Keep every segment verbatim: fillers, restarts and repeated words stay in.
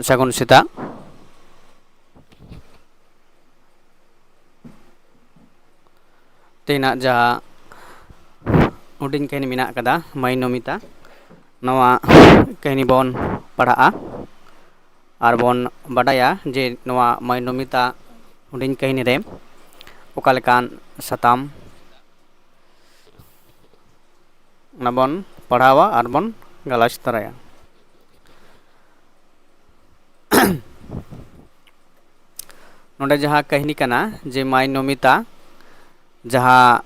ᱥᱟᱹᱜᱩᱱ ᱥᱮᱛᱟᱜ᱾ ᱛᱮᱦᱮᱧᱟᱜ ᱡᱟᱦᱟᱸ ᱦᱩᱰᱤᱧ ᱠᱟᱹᱦᱱᱤ ᱢᱮᱱᱟᱜ ᱟᱠᱟᱫᱟ, ᱢᱟᱹᱭ ᱱᱚᱢᱤᱛᱟ, ᱱᱚᱣᱟ ᱠᱟᱹᱦᱱᱤ ᱵᱚᱱ ᱯᱟᱲᱦᱟᱜᱼᱟ ᱟᱨ ᱵᱚᱱ ᱵᱟᱰᱟᱭᱟ ᱡᱮ ᱱᱚᱣᱟ ᱢᱟᱹᱭ ᱱᱚᱢᱤᱛᱟ ᱦᱩᱰᱤᱧ ᱠᱟᱹᱦᱱᱤ ᱨᱮ ᱚᱠᱟ ᱞᱮᱠᱟᱱ ᱥᱟᱛᱟᱢ, ᱚᱱᱟ ᱵᱚᱱ ᱯᱟᱲᱦᱟᱣᱟ ᱟᱨ ᱵᱚᱱ ᱜᱟᱞᱚᱪ ᱛᱚᱨᱟᱭᱟ᱾ ᱱᱚᱰᱮ ᱡᱟᱦᱟᱸ ᱠᱟᱹᱦᱱᱤ ᱠᱟᱱᱟ ᱡᱮ ᱢᱟᱹᱭ ᱱᱚᱢᱤᱛᱟ, ᱡᱟᱦᱟᱸ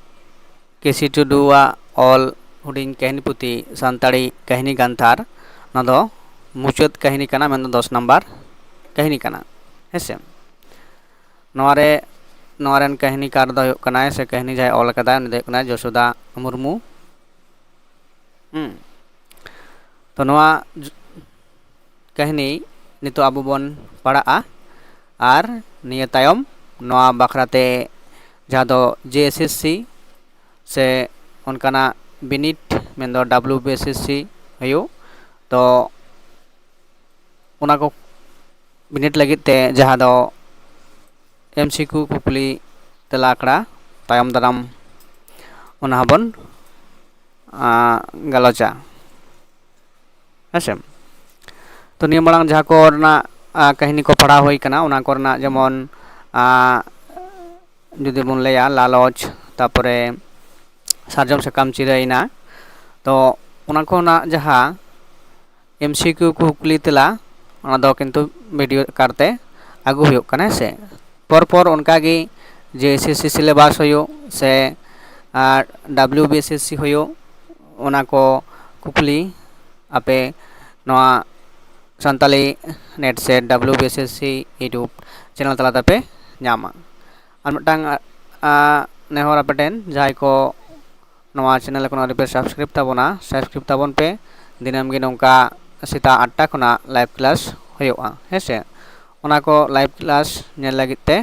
ᱠᱮ ᱥᱤ ᱴᱩᱰᱩᱣᱟᱜ ᱚᱞ ᱦᱩᱰᱤᱧ ᱠᱟᱹᱦᱱᱤ ᱯᱩᱛᱷᱤ ᱥᱟᱱᱛᱟᱲᱤ ᱠᱟᱹᱦᱱᱤ ᱜᱟᱱᱛᱷᱟᱨ, ᱚᱱᱟ ᱫᱚ ᱢᱩᱪᱟᱹᱫ ᱠᱟᱹᱦᱱᱤ ᱠᱟᱱᱟ, ᱢᱮᱱᱫᱚ ᱫᱚᱥ ᱱᱟᱢᱵᱟᱨ ᱠᱟᱹᱦᱱᱤ ᱠᱟᱱᱟ, ᱦᱮᱸ ᱥᱮ᱾ ᱱᱚᱣᱟ ᱨᱮ, ᱱᱚᱣᱟ ᱨᱮᱱ ᱠᱟᱹᱦᱱᱤᱠᱟᱨ ᱫᱚ ᱦᱩᱭᱩᱜ ᱠᱟᱱᱟᱭ, ᱥᱮ ᱠᱟᱹᱦᱱᱤ ᱡᱟᱦᱟᱸᱭ ᱚᱞ ᱟᱠᱟᱫᱟᱭ, ᱩᱱᱤ ᱫᱚ ᱦᱩᱭᱩᱜ ᱠᱟᱱᱟᱭ ᱡᱚᱥᱳᱫᱟ ᱢᱩᱨᱢᱩ᱾ ᱦᱩᱸ᱾ ᱛᱚ ᱱᱚᱣᱟ ᱡ-, ᱠᱟᱹᱦᱱᱤ ᱱᱤᱛᱚᱜ ᱟᱵᱚ ᱵᱚᱱ ᱯᱟᱲᱦᱟᱜᱼᱟ, ᱟᱨ ᱱᱤᱭᱟᱹ ᱛᱟᱭᱚᱢ ᱱᱚᱣᱟ ᱵᱟᱠᱷᱨᱟ ᱛᱮ ᱡᱟᱦᱟᱸ ᱫᱚ ᱡᱮ ᱮᱥ ᱮᱥ ᱥᱤ ᱥᱮ ᱚᱱᱠᱟᱱᱟᱜ ᱵᱤᱱᱤᱰ, ᱢᱮᱱᱫᱚ W B S S C ᱦᱩᱭᱩᱜ, ᱛᱚ ᱚᱱᱟ ᱠᱚ ᱵᱤᱱᱤᱰ ᱞᱟᱹᱜᱤᱫ ᱛᱮ ᱡᱟᱦᱟᱸ ᱫᱚ ᱮᱢ ᱥᱤ ᱠᱤᱭᱩ ᱠᱩᱠᱞᱤ ᱛᱮᱞᱟ ᱟᱠᱷᱲᱟ ᱛᱟᱭᱚᱢ ᱫᱟᱨᱟᱢ ᱚᱱᱟ ᱦᱚᱸᱵᱚᱱ, ᱟᱸ, ᱜᱟᱞᱚᱪᱟ, ᱦᱮᱸ ᱥᱮ᱾ ᱛᱚ ᱱᱤᱭᱟᱹ ᱢᱟᱲᱟᱝ ᱡᱟᱦᱟᱸ ᱠᱚ ᱨᱮᱱᱟᱜ, ᱟᱸ, ᱠᱟᱹᱦᱱᱤ ᱠᱚ ᱯᱟᱲᱦᱟᱣ ᱦᱩᱭ ᱠᱟᱱᱟ, ᱚᱱᱟ ᱠᱚᱨᱮᱱᱟᱜ ᱡᱮᱢᱚᱱ, ᱟᱸ, ᱡᱩᱫᱤ ᱵᱚᱱ ᱞᱟᱹᱭᱟ ᱞᱟᱞᱚᱪ, ᱛᱟᱨᱯᱚᱨᱮ ᱥᱟᱨᱡᱚᱢ ᱥᱟᱠᱟᱢ ᱪᱤᱨᱟᱹᱭᱮᱱᱟ, ᱛᱚ ᱚᱱᱟ ᱠᱚᱨᱮᱱᱟᱜ ᱡᱟᱦᱟᱸ ᱮᱢ ᱥᱤ ᱠᱤᱭᱩ ᱠᱩᱠᱞᱤ ᱛᱮᱞᱟ, ᱚᱱᱟ ᱫᱚ ᱠᱤᱱᱛᱩ ᱵᱷᱤᱰᱤᱭᱳ ᱟᱠᱟᱨ ᱛᱮ ᱟᱹᱜᱩ ᱦᱩᱭᱩᱜ ᱠᱟᱱᱟ, ᱦᱮᱸ ᱥᱮ᱾ ᱯᱚᱨ ᱯᱚᱨ ᱚᱱᱠᱟ ᱜᱮ ᱡᱮ ᱮᱥ ᱮᱥ ᱥᱤ ᱥᱤᱞᱮᱵᱟᱥ ᱦᱩᱭᱩᱜ ᱥᱮ, ᱟᱨ, W B S S C ᱦᱩᱭᱩᱜ, ᱚᱱᱟ ᱠᱚ ᱠᱩᱠᱞᱤ ᱟᱯᱮ ᱱᱚᱣᱟ Santali NET SET W B S S C YouTube channel ᱛᱟᱞᱟ ᱛᱮᱯᱮ ᱧᱟᱢᱟ᱾ ᱟᱨ ᱢᱤᱫᱴᱟᱝ, ᱟ, ᱟ, ᱱᱮᱦᱚᱨ ᱟᱯᱮ ᱴᱷᱮᱱ, ᱡᱟᱦᱟᱸᱭ ᱠᱚ ᱱᱚᱣᱟ ᱪᱮᱱᱮᱞ ᱮᱠᱷᱚᱱᱚ ᱟᱹᱣᱨᱤ ᱯᱮ ᱥᱟᱵᱥᱠᱨᱟᱭᱤᱵᱽ ᱛᱟᱵᱚᱱᱟ, ᱥᱟᱵᱥᱠᱨᱟᱭᱤᱵᱽ ᱛᱟᱵᱚᱱ ᱯᱮ᱾ ᱫᱤᱱᱟᱹᱢ ᱜᱮ ᱱᱚᱝᱠᱟ ᱥᱮᱛᱟᱜ ᱟᱴᱴᱟ ᱠᱷᱚᱱᱟᱜ ᱞᱟᱭᱤᱵᱷ ᱠᱞᱟᱥ ᱦᱩᱭᱩᱜᱼᱟ, ᱦᱮᱸ ᱥᱮ᱾ ᱚᱱᱟ ᱠᱚ ᱞᱟᱭᱤᱵᱷ ᱠᱞᱟᱥ ᱧᱮᱞ ᱞᱟᱹᱜᱤᱫ ᱛᱮ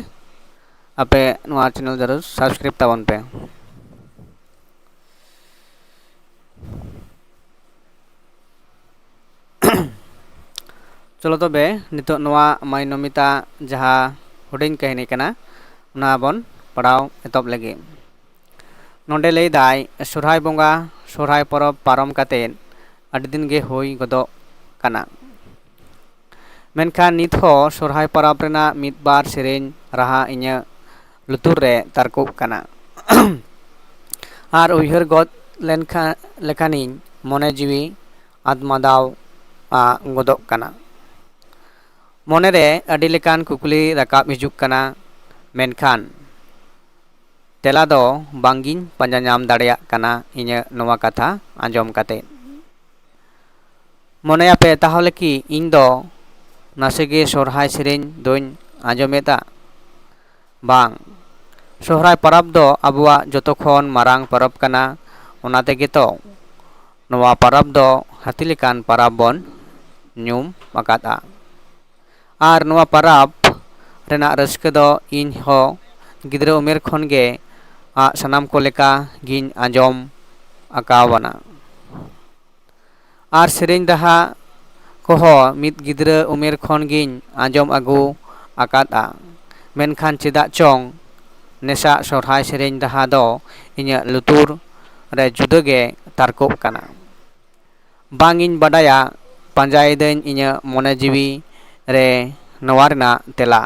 ᱟᱯᱮ ᱱᱚᱣᱟ ᱪᱮᱱᱮᱞ ᱡᱟᱹᱨᱩᱲ ᱥᱟᱵᱥᱠᱨᱟᱭᱤᱵᱽ ᱛᱟᱵᱚᱱ ᱯᱮ᱾ ᱪᱚᱞᱚ ᱛᱚᱵᱮ ᱱᱤᱛᱚᱜ ᱱᱚᱣᱟ ᱢᱟᱭ ᱱᱚᱢᱤᱛᱟ ᱡᱟᱦᱟᱸ ᱦᱩᱰᱤᱧ ᱠᱟᱹᱦᱱᱤ ᱠᱟᱱᱟ, ᱚᱱᱟ ᱵᱚᱱ ᱯᱟᱲᱦᱟᱣ ᱮᱛᱚᱦᱚᱵ ᱞᱮᱜᱮ᱾ ᱱᱚᱰᱮ ᱞᱟᱹᱭ ᱫᱟᱭ, ᱥᱚᱨᱦᱟᱭ ᱵᱚᱸᱜᱟ ᱥᱚᱨᱦᱟᱭ ᱯᱚᱨᱚᱵᱽ ᱯᱟᱨᱚᱢ ᱠᱟᱛᱮ ᱟᱹᱰᱤ ᱫᱤᱱ ᱜᱮ ᱦᱩᱭ ᱜᱚᱫᱚᱜ ᱠᱟᱱᱟ, ᱢᱮᱱᱠᱷᱟᱱ ᱱᱤᱛ ᱦᱚᱸ ᱥᱚᱨᱦᱟᱭ ᱯᱚᱨᱚᱵᱽ ᱨᱮᱱᱟᱜ ᱢᱤᱫ ᱵᱟᱨ ᱥᱮᱨᱮᱧ ᱨᱟᱦᱟ ᱤᱧᱟᱹᱜ ᱞᱩᱛᱩᱨ ᱨᱮ ᱛᱟᱨᱠᱚᱜ ᱠᱟᱱᱟ᱾ ᱟᱨ ᱩᱭᱦᱟᱹᱨ ᱜᱚᱫ ᱞᱮᱱᱠᱷᱟᱱ, ᱞᱮᱠᱷᱟᱱᱤᱧ ᱢᱚᱱᱮ ᱡᱤᱣᱤ ᱟᱫᱢᱟᱫᱟᱣ ᱟ ᱜᱚᱫᱚᱜ ᱠᱟᱱᱟ᱾ ᱢᱚᱱᱮᱨᱮ ᱟᱹᱰᱤ ᱞᱮᱠᱟᱱ ᱠᱩᱠᱞᱤ ᱨᱟᱠᱟᱵ ᱦᱤᱡᱩᱜ ᱠᱟᱱᱟ, ᱢᱮᱱᱠᱷᱟᱱ ᱛᱮᱞᱟ ᱫᱚ ᱵᱟᱝᱜᱤᱧ ᱯᱟᱸᱡᱟ ᱧᱟᱢ ᱫᱟᱲᱮᱭᱟᱜ ᱠᱟᱱᱟ ᱤᱧᱟᱹᱜ ᱱᱚᱣᱟ ᱠᱟᱛᱷᱟ ᱟᱸᱡᱚᱢ ᱠᱟᱛᱮ᱾ ᱢᱚᱱᱮᱭᱟᱯᱮ ᱛᱟᱦᱚᱞᱮ ᱠᱤ ᱤᱧ ᱫᱚ ᱱᱟᱥᱮ ᱜᱮ ᱥᱚᱨᱦᱟᱭ ᱥᱮᱨᱮᱧ ᱫᱚᱧ ᱟᱸᱡᱚᱢᱮᱫᱟ? ᱵᱟᱝ, ᱥᱚᱦᱨᱟᱭ ᱯᱚᱨᱚᱵᱽ ᱫᱚ ᱟᱵᱚᱣᱟᱜ ᱡᱚᱛᱚ ᱠᱷᱚᱱ ᱢᱟᱨᱟᱝ ᱯᱚᱨᱚᱵᱽ ᱠᱟᱱᱟ᱾ ᱚᱱᱟ ᱛᱮᱜᱮ ᱛᱚ ᱱᱚᱣᱟ ᱯᱚᱨᱚᱵᱽ ᱫᱚ ᱦᱟᱹᱛᱤ ᱞᱮᱠᱟᱱ ᱯᱚᱨᱚᱵᱽ ᱵᱚᱱ ᱧᱩᱢ ᱟᱠᱟᱫᱼᱟ᱾ ᱟᱨ ᱱᱚᱣᱟ ᱯᱚᱨᱚᱵᱽ ᱨᱮᱱᱟᱜ ᱨᱟᱹᱥᱠᱟᱹ ᱫᱚ ᱤᱧ ᱦᱚᱸ ᱜᱤᱫᱽᱨᱟᱹ ᱩᱢᱮᱨ ᱠᱷᱚᱱ ᱜᱮ ᱟᱜ ᱥᱟᱱᱟᱢ ᱠᱚ ᱞᱮᱠᱟ ᱜᱤᱧ ᱟᱸᱡᱚᱢ ᱟᱠᱟᱣᱟᱱᱟ᱾ ᱟᱨ ᱥᱮᱨᱮᱧ ᱨᱟᱦᱟ ᱠᱚᱦᱚᱸ ᱢᱤᱫ ᱜᱤᱫᱽᱨᱟᱹ ᱩᱢᱮᱨ ᱠᱷᱚᱱ ᱜᱤᱧ ᱟᱸᱡᱚᱢ ᱟᱹᱜᱩ ᱟᱠᱟᱫᱼᱟ᱾ ᱢᱮᱱᱠᱷᱟᱱ ᱪᱮᱫᱟᱜ ᱪᱚᱝ ᱱᱮᱥᱟᱜ ᱥᱚᱨᱦᱟᱭ ᱥᱮᱨᱮᱧ ᱨᱟᱦᱟ ᱫᱚ ᱤᱧᱟᱹᱜ ᱞᱩᱛᱩᱨ ᱨᱮ ᱡᱩᱫᱟᱹ ᱜᱮ ᱛᱟᱨᱠᱚᱜ ᱠᱟᱱᱟ᱾ ᱵᱟᱝ ᱤᱧ ᱵᱟᱰᱟᱭᱟ, ᱯᱟᱸᱡᱟᱭᱮᱫᱟᱹᱧ ᱤᱧᱟᱹᱜ ᱢᱚᱱᱮ ᱡᱤᱣᱤ ᱨᱮ ᱱᱚᱣᱟ ᱨᱮᱱᱟᱜ ᱛᱮᱞᱟ᱾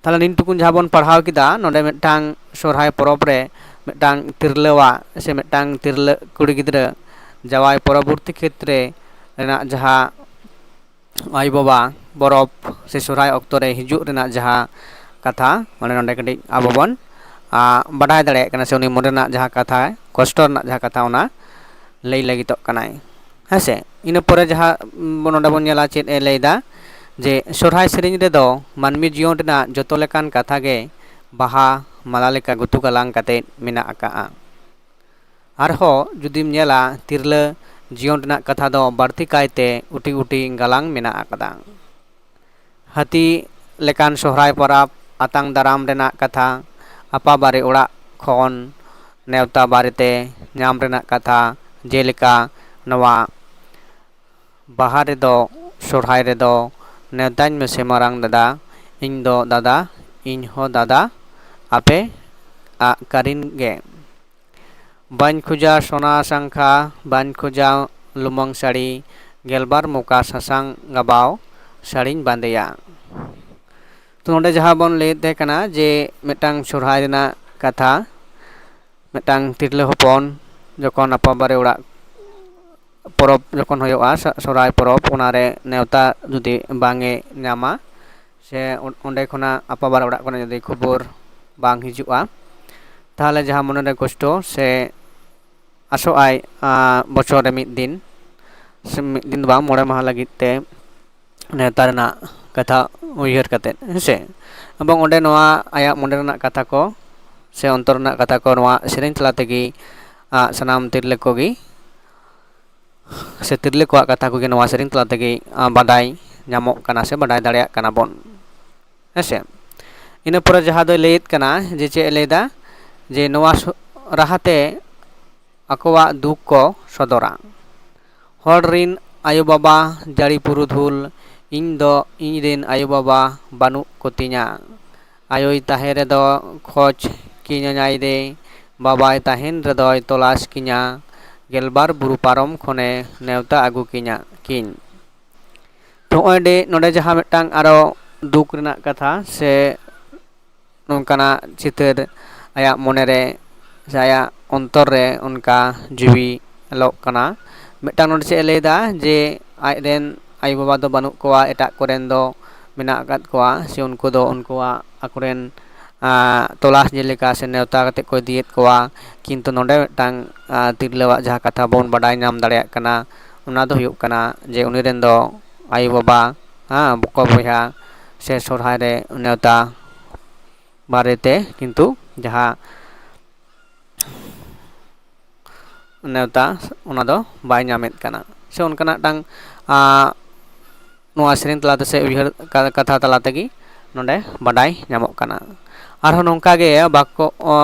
ᱛᱟᱦᱞᱮ ᱱᱤᱱ ᱴᱩᱠᱩᱱ ᱡᱟᱦᱟᱸ ᱵᱚᱱ ᱯᱟᱲᱦᱟᱣ ᱠᱮᱫᱟ, ᱱᱚᱰᱮ ᱢᱤᱫᱴᱟᱝ ᱥᱚᱨᱦᱟᱭ ᱯᱚᱨᱚᱵᱽ ᱨᱮ ᱢᱤᱫᱴᱟᱝ ᱛᱤᱨᱞᱟᱹᱣᱟᱜ ᱥᱮ ᱢᱤᱫᱴᱟᱝ ᱛᱤᱨᱞᱟᱹ ᱠᱩᱲᱤ ᱜᱤᱫᱽᱨᱟᱹ ᱡᱟᱶᱟᱭ ᱯᱚᱨᱚᱵᱚᱨᱛᱤ ᱠᱷᱮᱛᱨᱮ ᱨᱮᱱᱟᱜ ᱡᱟᱦᱟᱸ ᱟᱭᱳᱼᱵᱟᱵᱟ ᱯᱚᱨᱚᱵᱽ ᱥᱮ ᱥᱚᱨᱦᱟᱭ ᱚᱠᱛᱚ ᱨᱮ ᱦᱤᱡᱩᱜ ᱨᱮᱱᱟᱜ ᱡᱟᱦᱟᱸ ᱠᱟᱛᱷᱟ, ᱚᱸᱰᱮ ᱱᱚᱰᱮ ᱠᱟᱹᱴᱤᱡ ᱟᱵᱚ ᱵᱚᱱ, ᱟ, ᱵᱟᱰᱟᱭ ᱫᱟᱲᱮᱭᱟᱜ ᱠᱟᱱᱟ, ᱥᱮ ᱩᱱᱤ ᱢᱚᱱᱮ ᱨᱮᱱᱟᱜ ᱡᱟᱦᱟᱸ ᱠᱟᱛᱷᱟ, ᱠᱚᱥᱴᱚ ᱨᱮᱱᱟᱜ ᱡᱟᱦᱟᱸ ᱠᱟᱛᱷᱟ, ᱚᱱᱟ ᱞᱟᱹᱭ ᱞᱟᱹᱜᱤᱫᱚᱜ ᱠᱟᱱᱟᱭ᱾ ᱦᱮᱸ ᱥᱮ? ᱤᱱᱟᱹ ᱯᱚᱨᱮ ᱡᱟᱦᱟᱸ, ᱩᱢ, ᱱᱚᱰᱮ ᱵᱚᱱ ᱧᱮᱞᱟ ᱪᱮᱫ ᱮ ᱞᱟᱹᱭᱫᱟ, ᱡᱮ ᱥᱚᱨᱦᱟᱭ ᱥᱮᱨᱮᱧ ᱨᱮᱫᱚ ᱢᱟᱹᱱᱢᱤ ᱡᱤᱭᱚᱱ ᱨᱮᱱᱟᱜ ᱡᱚᱛᱚ ᱞᱮᱠᱟᱱ ᱠᱟᱛᱷᱟ ᱜᱮ ᱵᱟᱦᱟ ᱢᱟᱞᱟ ᱞᱮᱠᱟ ᱜᱩᱛᱩ ᱜᱟᱞᱟᱝ ᱠᱟᱛᱮ ᱢᱮᱱᱟᱜ ᱟᱠᱟᱜᱼᱟ᱾ ᱟᱨᱦᱚᱸ ᱡᱩᱫᱤᱢ ᱧᱮᱞᱟ, ᱛᱤᱨᱞᱟᱹ ᱡᱤᱭᱚᱱ ᱨᱮᱱᱟᱜ ᱠᱟᱛᱷᱟ ᱫᱚ ᱵᱟᱹᱲᱛᱤ ᱠᱟᱭᱛᱮ ᱩᱴᱤ ᱩᱴᱤ ᱜᱟᱞᱟᱝ ᱢᱮᱱᱟᱜ ᱟᱠᱟᱫᱟ᱾ ᱦᱟᱹᱛᱤ ᱞᱮᱠᱟᱱ ᱥᱚᱦᱨᱟᱭ ᱯᱚᱨᱚᱵᱽ ᱟᱛᱟᱝ ᱫᱟᱨᱟᱢ ᱨᱮᱱᱟᱜ ᱠᱟᱛᱷᱟ, ᱟᱯᱟ ᱵᱟᱨᱮ ᱚᱲᱟᱜ ᱠᱷᱚᱱ ᱱᱮᱣᱛᱟ ᱵᱟᱨᱮᱛᱮ ᱧᱟᱢ ᱨᱮᱱᱟᱜ ᱠᱟᱛᱷᱟ, ᱡᱮᱞᱮᱠᱟ ᱱᱚᱣᱟ ᱵᱟᱦᱟ ᱨᱮᱫᱚ ᱥᱚᱨᱦᱟᱭ ᱨᱮᱫᱚ ᱱᱮᱣᱛᱟᱧ ᱢᱮᱥᱮ ᱢᱟᱨᱟᱝ ᱫᱟᱫᱟ, ᱤᱧ ᱫᱚ ᱫᱟᱫᱟ, ᱤᱧ ᱦᱚᱸ ᱫᱟᱫᱟ, ᱟᱯᱮ ᱟᱜ ᱠᱟᱨᱤᱱ ᱜᱮ᱾ ᱵᱟᱹᱧ ᱠᱷᱚᱡᱟ ᱥᱚᱱᱟ ᱥᱟᱝᱠᱷᱟ, ᱵᱟᱹᱧ ᱠᱷᱚᱡᱟ ᱞᱩᱢᱟᱹᱝ ᱥᱟᱹᱲᱤ, ᱜᱮᱞᱵᱟᱨ ᱢᱚᱠᱟ ᱥᱟᱥᱟᱝ ᱜᱟᱵᱟᱣ ᱥᱟᱹᱲᱤᱧ ᱵᱟᱸᱫᱮᱭᱟ᱾ ᱛᱚ ᱱᱚᱰᱮ ᱡᱟᱦᱟᱸ ᱵᱚᱱ ᱞᱟᱹᱭᱮᱫ ᱛᱟᱦᱮᱸ ᱠᱟᱱᱟ ᱡᱮ ᱢᱤᱫᱴᱟᱝ ᱥᱚᱨᱦᱟᱭ ᱨᱮᱱᱟᱜ ᱠᱟᱛᱷᱟ, ᱢᱤᱫᱴᱟᱝ ᱛᱤᱨᱞᱟᱹ ᱦᱚᱯᱚᱱ ᱡᱚᱠᱷᱚᱱ ᱟᱯᱟ ᱵᱟᱨᱮ ᱚᱲᱟᱜ ᱯᱚᱨᱚᱵᱽ ᱡᱚᱠᱷᱚᱱ ᱦᱩᱭᱩᱜᱼᱟ, ᱥᱚ-, ᱥᱚᱨᱦᱟᱭ ᱯᱚᱨᱚᱵᱽ, ᱚᱱᱟᱨᱮ ᱱᱮᱣᱛᱟ ᱡᱩᱫᱤ ᱵᱟᱝ ᱮ ᱧᱟᱢᱟ, ᱥᱮ ᱚᱸ-, ᱚᱸᱰᱮ ᱠᱷᱚᱱᱟᱜ ᱟᱯᱟ ᱵᱟᱨᱮ ᱚᱲᱟᱜ ᱠᱷᱚᱱᱟᱜ ᱡᱩᱫᱤ ᱠᱷᱚᱵᱚᱨ ᱵᱟᱝ ᱦᱤᱡᱩᱜᱼᱟ, ᱛᱟᱦᱚᱞᱮ ᱡᱟᱦᱟᱸ ᱢᱚᱱᱮᱨᱮ ᱠᱚᱥᱴᱚ ᱥᱮ ᱟᱥᱚᱜ ᱟᱭ, ᱟᱸ, ᱵᱚᱪᱷᱚᱨ ᱨᱮ ᱢᱤᱫ ᱫᱤᱱ, ᱥᱮ ᱢᱤᱫ ᱫᱤᱱ ᱫᱚ ᱵᱟᱝ, ᱢᱚᱬᱮ ᱢᱟᱦᱟ ᱞᱟᱹᱜᱤᱫ ᱛᱮ ᱱᱮᱣᱛᱟ ᱨᱮᱱᱟᱜ ᱠᱟᱛᱷᱟ ᱩᱭᱦᱟᱹᱨ ᱠᱟᱛᱮᱫ, ᱦᱮᱸ ᱥᱮ᱾ ᱮᱵᱚᱝ ᱚᱸᱰᱮ ᱱᱚᱣᱟ ᱟᱭᱟᱜ ᱢᱚᱱᱮ ᱨᱮᱱᱟᱜ ᱠᱟᱛᱷᱟ ᱠᱚ ᱥᱮ ᱚᱱᱛᱚᱨ ᱨᱮᱱᱟᱜ ᱠᱟᱛᱷᱟ ᱠᱚ ᱱᱚᱣᱟ ᱥᱮᱨᱮᱧ ᱛᱟᱞᱟ ᱛᱮᱜᱮ, ᱟᱸ, ᱥᱟᱱᱟᱢ ᱛᱤᱨᱞᱟᱹ ᱠᱚᱜᱮ ᱥᱮ ᱛᱤᱨᱞᱟᱹ ᱠᱚᱣᱟᱜ ᱠᱟᱛᱷᱟ ᱠᱚᱜᱮ ᱱᱚᱣᱟ ᱥᱮᱨᱮᱧ ᱛᱟᱞᱟ ᱛᱮᱜᱮ, ᱟᱸ, ᱵᱟᱰᱟᱭ ᱧᱟᱢᱚᱜ ᱠᱟᱱᱟ ᱥᱮ ᱵᱟᱰᱟᱭ ᱫᱟᱲᱮᱭᱟᱜ ᱠᱟᱱᱟ ᱵᱚᱱ, ᱦᱮᱸ ᱥᱮ᱾ ᱤᱱᱟᱹ ᱯᱚᱨᱮ ᱡᱟᱦᱟᱸ ᱫᱚᱭ ᱞᱟᱹᱭᱮᱫ ᱠᱟᱱᱟ ᱡᱮ ᱪᱮᱫ ᱮ ᱞᱟᱹᱭᱫᱟ, ᱡᱮ ᱱᱚᱣᱟ ᱥᱚ-, ᱨᱟᱦᱟᱛᱮ ᱟᱠᱚᱣᱟᱜ ᱫᱩᱠ ᱠᱚ ᱥᱚᱫᱚᱨᱟ᱾ ᱦᱚᱲ ᱨᱤᱱ ᱟᱭᱳᱼᱵᱟᱵᱟ ᱡᱟᱹᱲᱤ ᱯᱩᱨᱩᱫᱷᱩᱞ, ᱤᱧ ᱫᱚ ᱤᱧ ᱨᱤᱱ ᱟᱭᱳᱼᱵᱟᱵᱟ ᱵᱟᱹᱱᱩᱜ ᱠᱚᱛᱤᱧᱟ᱾ ᱟᱭᱳᱭ ᱛᱟᱦᱮᱸ ᱨᱮᱫᱚ ᱠᱷᱚᱡᱽ ᱠᱤᱧᱟᱹᱧᱟᱭ ᱨᱮ, ᱵᱟᱵᱟᱭ ᱛᱟᱦᱮᱱ ᱨᱮᱫᱚᱭ ᱛᱚᱞᱟᱥ ᱠᱤᱧᱟ, ᱜᱮᱞᱵᱟᱨ ᱵᱩᱨᱩ ᱯᱟᱨᱚᱢ ᱠᱷᱚᱱᱮ ᱱᱮᱣᱛᱟ ᱟᱹᱜᱩ ᱠᱤᱧᱟ ᱠᱤᱱ᱾ ᱛᱚ ᱱᱚᱜᱼᱚᱭ ᱰᱮ-, ᱱᱚᱰᱮ ᱡᱟᱦᱟᱸ ᱢᱤᱫᱴᱟᱝ ᱟᱨᱚ ᱫᱩᱠ ᱨᱮᱱᱟᱜ ᱠᱟᱛᱷᱟ ᱥᱮ ᱱᱚᱝᱠᱟᱱᱟᱜ ᱪᱤᱛᱟᱹᱨ ᱟᱭᱟᱜ ᱢᱚᱱᱮ ᱨᱮ ᱥᱮ ᱟᱭᱟᱜ ᱚᱱᱛᱚᱨ ᱨᱮ ᱚᱱᱠᱟ ᱡᱤᱣᱤ ᱮᱞᱚᱜ ᱠᱟᱱᱟ᱾ ᱢᱤᱫᱴᱟᱝ ᱱᱚᱰᱮ ᱪᱮᱫ ᱮ ᱞᱟᱹᱭᱫᱟ ᱡᱮ ᱟᱡ ᱨᱮᱱ ᱟᱭᱳᱼᱵᱟᱵᱟ ᱫᱚ ᱵᱟᱹᱱᱩᱜ ᱠᱚᱣᱟ, ᱮᱴᱟᱜ ᱠᱚᱨᱮᱱ ᱫᱚ ᱢᱮᱱᱟᱜ ᱟᱠᱟᱫ ᱠᱚᱣᱟ, ᱥᱮ ᱩᱱᱠᱩ ᱫᱚ ᱩᱱᱠᱩᱣᱟᱜ ᱟᱠᱚᱨᱮᱱ, ᱟᱸ, ᱛᱚᱞᱟᱥ ᱡᱮᱞᱮᱠᱟ ᱥᱮ ᱱᱮᱣᱛᱟ ᱠᱟᱛᱮᱫ ᱠᱚ ᱤᱫᱤᱭᱮᱫ ᱠᱚᱣᱟ, ᱠᱤᱱᱛᱩ ᱱᱚᱰᱮ ᱢᱤᱫᱴᱟᱝ, ᱟᱸ, ᱛᱤᱨᱞᱟᱹᱣᱟᱜ ᱡᱟᱦᱟᱸ ᱠᱟᱛᱷᱟ ᱵᱚᱱ ᱵᱟᱰᱟᱭ ᱧᱟᱢ ᱫᱟᱲᱮᱭᱟᱜ ᱠᱟᱱᱟ, ᱚᱱᱟ ᱫᱚ ᱦᱩᱭᱩᱜ ᱠᱟᱱᱟ ᱡᱮ ᱩᱱᱤ ᱨᱮᱱ ᱫᱚ ᱟᱭᱳᱼᱵᱟᱵᱟ, ᱦᱮᱸ, ᱵᱚᱠᱚ ᱵᱚᱭᱦᱟ ᱥᱮ ᱥᱚᱨᱦᱟᱭ ᱨᱮ ᱱᱮᱣᱛᱟ ᱵᱟᱨᱮᱛᱮ ᱠᱤᱱᱛᱩ ᱡᱟᱦᱟᱸ ᱱᱮᱣᱛᱟ, ᱚᱱᱟ ᱫᱚ ᱵᱟᱭ ᱧᱟᱢᱮᱫ ᱠᱟᱱᱟ᱾ ᱥᱮ ᱚᱱᱠᱟᱱᱟᱜ ᱢᱤᱫᱴᱟᱝ, ᱟᱸ, ᱱᱚᱣᱟ ᱥᱮᱨᱮᱧ ᱛᱟᱞᱟᱛᱮ ᱥᱮ ᱩᱭᱦᱟᱹᱨ ᱠᱟ-, ᱠᱟᱛᱷᱟ ᱛᱟᱞᱟ ᱛᱮᱜᱮ ᱱᱚᱰᱮ ᱵᱟᱰᱟᱭ ᱧᱟᱢᱚᱜ ᱠᱟᱱᱟ᱾ ᱟᱨᱦᱚᱸ ᱱᱚᱝᱠᱟ ᱜᱮ ᱵᱟᱠᱚ, ᱚ,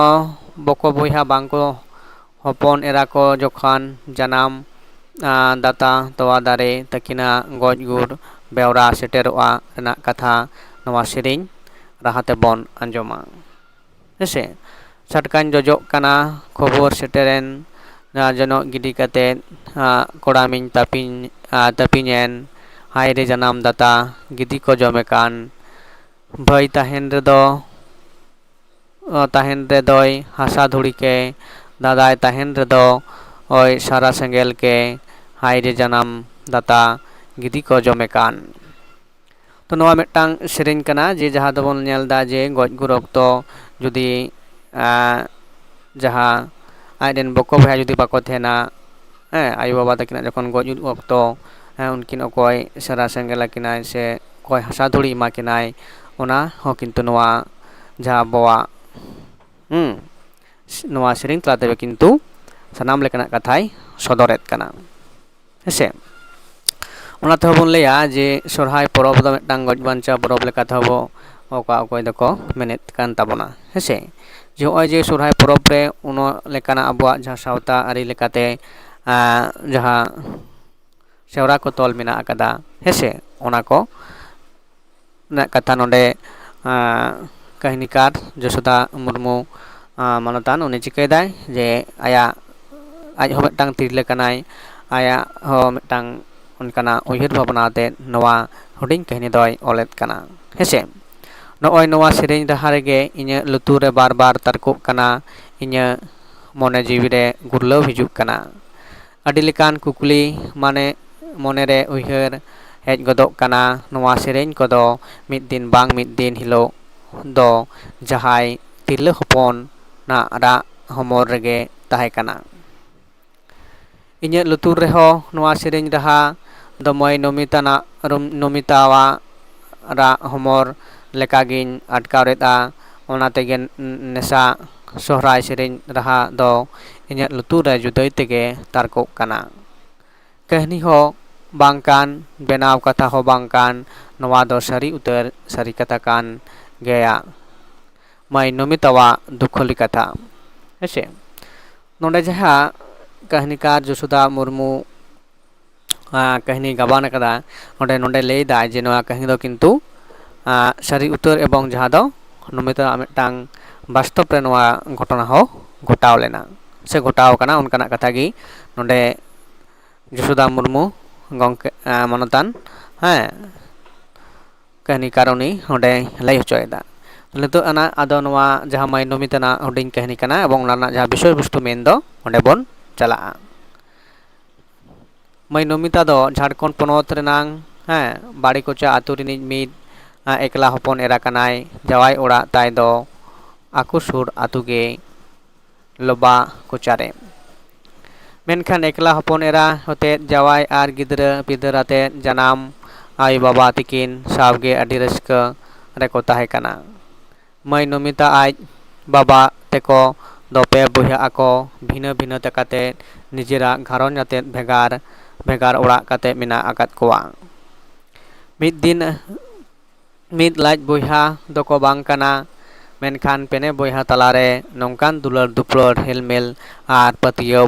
ᱵᱚᱠᱚ ᱵᱚᱭᱦᱟ ᱵᱟᱝ ᱠᱚ ᱦᱚᱯᱚᱱ ᱮᱨᱟ ᱠᱚ ᱡᱚᱠᱷᱚᱱ ᱡᱟᱱᱟᱢ ᱫᱟᱛᱟ ᱛᱚᱣᱟ ᱫᱟᱨᱮ ᱛᱟᱹᱠᱤᱱᱟᱜ ᱜᱚᱡ ᱜᱩᱨ ᱵᱮᱣᱨᱟ ᱥᱮᱴᱮᱨᱚᱜᱼᱟ ᱨᱮᱱᱟᱜ ᱠᱟᱛᱷᱟ ᱱᱚᱣᱟ ᱥᱮᱨᱮᱧ ᱨᱟᱦᱟ ᱛᱮᱵᱚᱱ ᱟᱸᱡᱚᱢᱟ᱾ ᱦᱮᱸᱥᱮ, ᱪᱷᱟᱴᱠᱟᱧ ᱡᱚᱡᱚᱜ ᱠᱟᱱᱟ, ᱠᱷᱚᱵᱚᱨ ᱥᱮᱴᱮᱨᱮᱱ, ᱡᱚᱱᱚᱜ ᱜᱤᱰᱤ ᱠᱟᱛᱮ ᱠᱚᱲᱟᱢᱤᱧ ᱛᱟᱹᱯᱤᱧ ᱛᱟᱹᱯᱤᱧᱮᱱ, ᱦᱟᱭ ᱨᱮ ᱡᱟᱱᱟᱢ ᱫᱟᱛᱟ, ᱜᱤᱫᱤ ᱠᱚ ᱡᱚᱢᱮ ᱠᱟᱱ᱾ ᱵᱷᱟᱹᱭ ᱛᱟᱦᱮᱱ ᱨᱮᱫᱚ ᱛᱟᱦᱮᱱ ᱨᱮᱫᱚᱭ ᱦᱟᱥᱟ ᱫᱷᱩᱲᱤ ᱠᱮ, ᱫᱟᱫᱟᱭ ᱛᱟᱦᱮᱱ ᱨᱮᱫᱚ ᱳᱭ ᱥᱟᱨᱟ ᱥᱮᱸᱜᱮᱞ ᱠᱮ, ᱦᱟᱭ ᱨᱮ ᱡᱟᱱᱟᱢ ᱫᱟᱛᱟ, ᱜᱤᱫᱤ ᱠᱚ ᱡᱚᱢᱮ ᱠᱟᱱ᱾ ᱛᱚ ᱱᱚᱣᱟ ᱢᱤᱫᱴᱟᱝ ᱥᱮᱨᱮᱧ ᱠᱟᱱᱟ ᱡᱮ ᱡᱟᱦᱟᱸ ᱫᱚᱵᱚᱱ ᱧᱮᱞ ᱮᱫᱟ ᱡᱮ ᱜᱚᱡ ᱜᱩᱨ ᱚᱠᱛᱚ ᱡᱩᱫᱤ ᱡᱟᱦᱟᱸ ᱟᱡᱨᱮᱱ ᱵᱚᱠᱚ ᱵᱚᱭᱦᱟ ᱡᱩᱫᱤ ᱵᱟᱠᱚ ᱛᱟᱦᱮᱱᱟ, ᱦᱮᱸ, ᱟᱭᱳᱼᱵᱟᱵᱟ ᱛᱟᱹᱠᱤᱱᱟᱜ ᱡᱚᱠᱷᱚᱱ ᱜᱚᱡ ᱜᱩᱨ ᱚᱠᱛᱚ, ᱦᱮᱸ, ᱩᱱᱠᱤᱱ ᱚᱠᱚᱭ ᱥᱟᱨᱟ ᱥᱮᱸᱜᱮᱞ ᱟᱹᱠᱤᱱᱟᱭ ᱥᱮ ᱚᱠᱚᱭ ᱦᱟᱥᱟ ᱫᱷᱩᱲᱤ ᱮᱢᱟ ᱠᱤᱱᱟᱭ, ᱚᱱᱟ ᱦᱚᱸ ᱠᱤᱱᱛᱩ ᱱᱚᱣᱟ ᱡᱟᱦᱟᱸ ᱟᱵᱚᱣᱟᱜ ᱦᱩᱸ, ᱱᱚᱣᱟ ᱥᱮᱨᱮᱧ ᱛᱟᱞᱟ ᱛᱮᱜᱮ ᱠᱤᱱᱛᱩ ᱥᱟᱱᱟᱢ ᱞᱮᱠᱟᱱᱟᱜ ᱠᱟᱛᱷᱟᱭ ᱥᱚᱫᱚᱨᱮᱫ ᱠᱟᱱᱟ᱾ ᱦᱮᱸᱥᱮ? ᱚᱱᱟ ᱛᱮᱦᱚᱸ ᱵᱚᱱ ᱞᱟᱹᱭᱟ ᱡᱮ ᱥᱚᱨᱦᱟᱭ ᱯᱚᱨᱚᱵᱽ ᱫᱚ ᱢᱤᱫᱴᱟᱝ ᱜᱚᱡ ᱵᱟᱧᱪᱟᱣ ᱯᱚᱨᱚᱵᱽ ᱞᱮᱠᱟ ᱛᱮᱦᱚᱸ ᱵᱚ ᱚᱠᱟ ᱚᱠᱚᱭ ᱫᱚᱠᱚ ᱢᱮᱱᱮᱫ ᱠᱟᱱ ᱛᱟᱵᱚᱱᱟ᱾ ᱦᱮᱸᱥᱮ? ᱡᱮ ᱱᱚᱜᱼᱚᱭ ᱡᱮ ᱥᱚᱨᱦᱟᱭ ᱯᱚᱨᱚᱵᱽ ᱨᱮ ᱩᱱᱟᱹᱜ ᱞᱮᱠᱟᱱᱟᱜ ᱟᱵᱚᱣᱟᱜ ᱡᱟᱦᱟᱸ ᱥᱟᱶᱛᱟ ᱟᱹᱨᱤ ᱞᱮᱠᱟᱛᱮ ᱡᱟᱦᱟᱸ ᱥᱮᱣᱨᱟ ᱠᱚ ᱛᱚᱞ ᱢᱮᱱᱟᱜ ᱟᱠᱟᱫᱟ, ᱦᱮᱸᱥᱮ? ᱚᱱᱟ ᱠᱚ ᱨᱮᱱᱟᱜ ᱠᱟᱛᱷᱟ ᱱᱚᱰᱮ ᱠᱟᱹᱦᱱᱤᱠᱟᱨ ᱡᱚᱥᱳᱫᱟ ᱢᱩᱨᱢᱩ ᱢᱟᱱᱚᱛᱟᱱ ᱩᱱᱤ ᱪᱤᱠᱟᱹᱭᱮᱫᱟᱭ ᱡᱮ ᱟᱭᱟᱜ ᱟᱡ ᱦᱚᱸ ᱢᱤᱫᱴᱟᱝ ᱛᱤᱨᱞᱟᱹ ᱠᱟᱱᱟᱭ, ᱟᱭᱟᱜ ᱦᱚᱸ ᱢᱤᱫᱴᱟᱝ ᱚᱱᱠᱟᱱᱟᱜ ᱩᱭᱦᱟᱹᱨ ᱵᱷᱟᱵᱽᱱᱟ ᱟᱛᱮ ᱱᱚᱣᱟ ᱦᱩᱰᱤᱧ ᱠᱟᱹᱦᱱᱤ ᱫᱚᱭ ᱚᱞᱮᱫ ᱠᱟᱱᱟ᱾ ᱦᱮᱸᱥᱮ, ᱱᱚᱜᱼᱚᱭ ᱱᱚᱣᱟ ᱥᱮᱨᱮᱧ ᱨᱟᱦᱟ ᱨᱮᱜᱮ ᱤᱧᱟᱹᱜ ᱞᱩᱛᱩᱨ ᱨᱮ ᱵᱟᱨ ᱵᱟᱨ ᱛᱟᱨᱠᱚᱜ ᱠᱟᱱᱟ, ᱤᱧᱟᱹᱜ ᱢᱚᱱᱮ ᱡᱤᱣᱤ ᱨᱮ ᱜᱩᱨᱞᱟᱹᱣ ᱦᱤᱡᱩᱜ ᱠᱟᱱᱟ᱾ ᱟᱹᱰᱤ ᱞᱮᱠᱟᱱ ᱠᱩᱠᱞᱤ ᱢᱟᱱᱮ ᱢᱚᱱᱮᱨᱮ ᱩᱭᱦᱟᱹᱨ ᱦᱮᱡ ᱜᱚᱫᱚᱜ ᱠᱟᱱᱟ᱾ ᱱᱚᱣᱟ ᱥᱮᱨᱮᱧ ᱠᱚᱫᱚ ᱢᱤᱫ ᱫᱤᱱ ᱵᱟᱝ ᱢᱤᱫ ᱫᱤᱱ ᱦᱤᱞᱳᱜ ᱫᱚ ᱡᱟᱦᱟᱸᱭ ᱛᱤᱨᱞᱟᱹ ᱦᱚᱯᱚᱱᱟᱜ ᱨᱟᱜ ᱦᱚᱢᱚᱨ ᱨᱮᱜᱮ ᱛᱟᱦᱮᱸ ᱠᱟᱱᱟ᱾ ᱤᱧᱟᱹᱜ ᱞᱩᱛᱩᱨ ᱨᱮᱦᱚᱸ ᱱᱚᱣᱟ ᱥᱮᱨᱮᱧ ᱨᱟᱦᱟ ᱫᱚ ᱢᱟᱹᱭ ᱱᱚᱢᱤᱛᱟᱱᱟᱜ ᱱᱚᱢᱤᱛᱟᱣᱟᱜ ᱨᱟᱜ ᱦᱚᱢᱚᱨ ᱞᱮᱠᱟᱜᱤᱧ ᱟᱴᱠᱟᱨᱮᱫᱼᱟ᱾ ᱚᱱᱟ ᱛᱮᱜᱮ ᱱᱮᱥᱟ ᱥᱚᱦᱨᱟᱭ ᱥᱮᱨᱮᱧ ᱨᱟᱦᱟ ᱫᱚ ᱤᱧᱟᱹᱜ ᱞᱩᱛᱩᱨ ᱨᱮ ᱡᱩᱫᱟᱹᱭ ᱛᱮᱜᱮ ᱛᱟᱨᱠᱚᱜ ᱠᱟᱱᱟ᱾ ᱠᱟᱹᱦᱱᱤ ᱦᱚᱸ ᱵᱟᱝ ᱠᱟᱱ, ᱵᱮᱱᱟᱣ ᱠᱟᱛᱷᱟ ᱦᱚᱸ ᱵᱟᱝ ᱠᱟᱱ, ᱱᱚᱣᱟ ᱫᱚ ᱥᱟᱹᱨᱤ ᱩᱛᱟᱹᱨ ᱥᱟᱹᱨᱤ ᱠᱟᱛᱷᱟ ᱠᱟᱱ ᱜᱮᱭᱟ᱾ ᱢᱟᱹᱭ ᱱᱚᱢᱤᱛᱟᱣᱟᱜ ᱫᱩᱠᱷᱚᱞᱤ ᱠᱟᱛᱷᱟ᱾ ᱦᱮᱸᱥᱮ, ᱱᱚᱰᱮ ᱡᱟᱦᱟᱸ ᱠᱟᱹᱦᱱᱤᱠᱟᱨ ᱡᱚᱥᱳᱫᱟ ᱢᱩᱨᱢᱩ ᱠᱟᱹᱦᱱᱤ ᱜᱟᱵᱟᱱ ᱟᱠᱟᱫᱟ, ᱚᱸᱰᱮ ᱱᱚᱰᱮ ᱞᱟᱹᱭ ᱫᱟᱭ ᱡᱮ ᱱᱚᱣᱟ ᱠᱟᱹᱦᱱᱤ ᱫᱚ ᱠᱤᱱᱛᱩ ᱥᱟᱹᱨᱤ ᱩᱛᱟᱹᱨ ᱮᱵᱚᱝ ᱡᱟᱦᱟᱸ ᱫᱚ ᱱᱚᱢᱤᱛᱟ ᱢᱤᱫᱴᱟᱝ ᱵᱟᱥᱛᱚᱵ ᱨᱮ ᱱᱚᱣᱟ ᱜᱷᱚᱴᱚᱱᱟ ᱦᱚᱸ ᱜᱷᱚᱴᱟᱣ ᱞᱮᱱᱟ ᱥᱮ ᱜᱷᱚᱴᱟᱣ ᱟᱠᱟᱱᱟ, ᱚᱱᱠᱟᱱᱟᱜ ᱠᱟᱛᱷᱟ ᱜᱮ ᱱᱚᱰᱮ ᱡᱚᱥᱳᱫᱟ ᱢᱩᱨᱢᱩ ᱜᱚᱢᱠᱮ, ᱢᱟᱱᱚᱛᱟᱱ, ᱦᱮᱸ, ᱠᱟᱹᱦᱱᱤᱠᱟᱨ ᱩᱱᱤ ᱚᱸᱰᱮᱭ ᱞᱟᱹᱭ ᱦᱚᱪᱚᱭᱮᱫᱟ᱾ ᱱᱤᱛᱚᱜ ᱟᱱᱟᱜ ᱟᱫᱚ ᱱᱚᱣᱟ ᱡᱟᱦᱟᱸ ᱢᱟᱹᱭ ᱱᱚᱢᱤᱛᱟ ᱨᱮᱱᱟᱜ ᱦᱩᱰᱤᱧ ᱠᱟᱹᱦᱱᱤ ᱠᱟᱱᱟ ᱮᱵᱚᱝ ᱚᱱᱟ ᱨᱮᱱᱟᱜ ᱡᱟᱦᱟᱸ ᱵᱤᱥᱚᱭ ᱵᱚᱥᱛᱩ ᱢᱮᱱ ᱫᱚ ᱚᱸᱰᱮ ᱵᱚᱱ ᱪᱟᱞᱟᱜᱼᱟ᱾ ᱢᱟᱹᱭ ᱱᱚᱢᱤᱛᱟ ᱫᱚ ᱡᱷᱟᱲᱠᱷᱚᱸᱰ ᱯᱚᱱᱚᱛ ᱨᱮᱱᱟᱝ, ᱦᱮᱸ, ᱵᱟᱲᱮᱠᱚᱪᱟ ᱟᱹᱛᱩ ᱨᱤᱱᱤᱡ ᱢᱤᱫ ᱮᱠᱞᱟ ᱦᱚᱯᱚᱱ ᱮᱨᱟ ᱠᱟᱱᱟᱭ᱾ ᱡᱟᱶᱟᱭ ᱚᱲᱟᱜ ᱛᱟᱭ ᱫᱚ ᱟᱠᱚ ᱥᱩᱨ ᱟᱹᱛᱩ ᱜᱮ ᱞᱚᱵᱟ ᱠᱚᱪᱟᱨᱮ᱾ ᱢᱮᱱᱠᱷᱟᱱ ᱮᱠᱞᱟ ᱦᱚᱯᱚᱱ ᱮᱨᱟ ᱦᱚᱛᱮᱫ ᱡᱟᱶᱟᱭ ᱟᱨ ᱜᱤᱫᱽᱨᱟᱹ ᱯᱤᱫᱟᱹᱨ ᱟᱛᱮᱫ ᱡᱟᱱᱟᱢ ᱟᱭᱳ ᱵᱟᱵᱟ ᱛᱤᱠᱤᱱ ᱥᱟᱶᱜᱮ ᱟᱹᱰᱤ ᱨᱟᱹᱥᱠᱟᱹ ᱨᱮᱠᱚ ᱛᱟᱦᱮᱸ ᱠᱟᱱᱟ᱾ ᱢᱟᱹᱭ ᱱᱚᱢᱤᱛᱟ ᱟᱡ ᱵᱟᱵᱟ ᱛᱮᱠᱚ ᱫᱚ ᱯᱮ ᱵᱚᱭᱦᱟᱜ ᱟᱠᱚ᱾ ᱵᱷᱤᱱᱟᱹ ᱵᱷᱤᱱᱟᱹ ᱛᱮ ᱠᱟᱛᱮᱫ ᱱᱤᱡᱮᱨᱟᱜ ᱜᱷᱟᱨᱚᱸᱡᱽ ᱟᱛᱮᱫ ᱵᱷᱮᱜᱟᱨ ᱵᱷᱮᱜᱟᱨ ᱚᱲᱟᱜ ᱠᱟᱛᱮᱫ ᱢᱮᱱᱟᱜ ᱟᱠᱟᱫ ᱠᱚᱣᱟ᱾ ᱢᱤᱫ ᱫᱤᱱ ᱢᱤᱫ ᱞᱟᱡ ᱵᱚᱭᱦᱟ ᱫᱚᱠᱚ ᱵᱟᱝ ᱠᱟᱱᱟ, ᱢᱮᱱᱠᱷᱟᱱ ᱯᱮᱱᱮ ᱵᱚᱭᱦᱟ ᱛᱟᱞᱟᱨᱮ ᱱᱚᱝᱠᱟᱱ ᱫᱩᱞᱟᱹᱲ ᱫᱩᱯᱞᱟᱹᱲ ᱦᱮᱞᱢᱮᱞ ᱟᱨ ᱯᱟᱹᱛᱭᱟᱹᱣ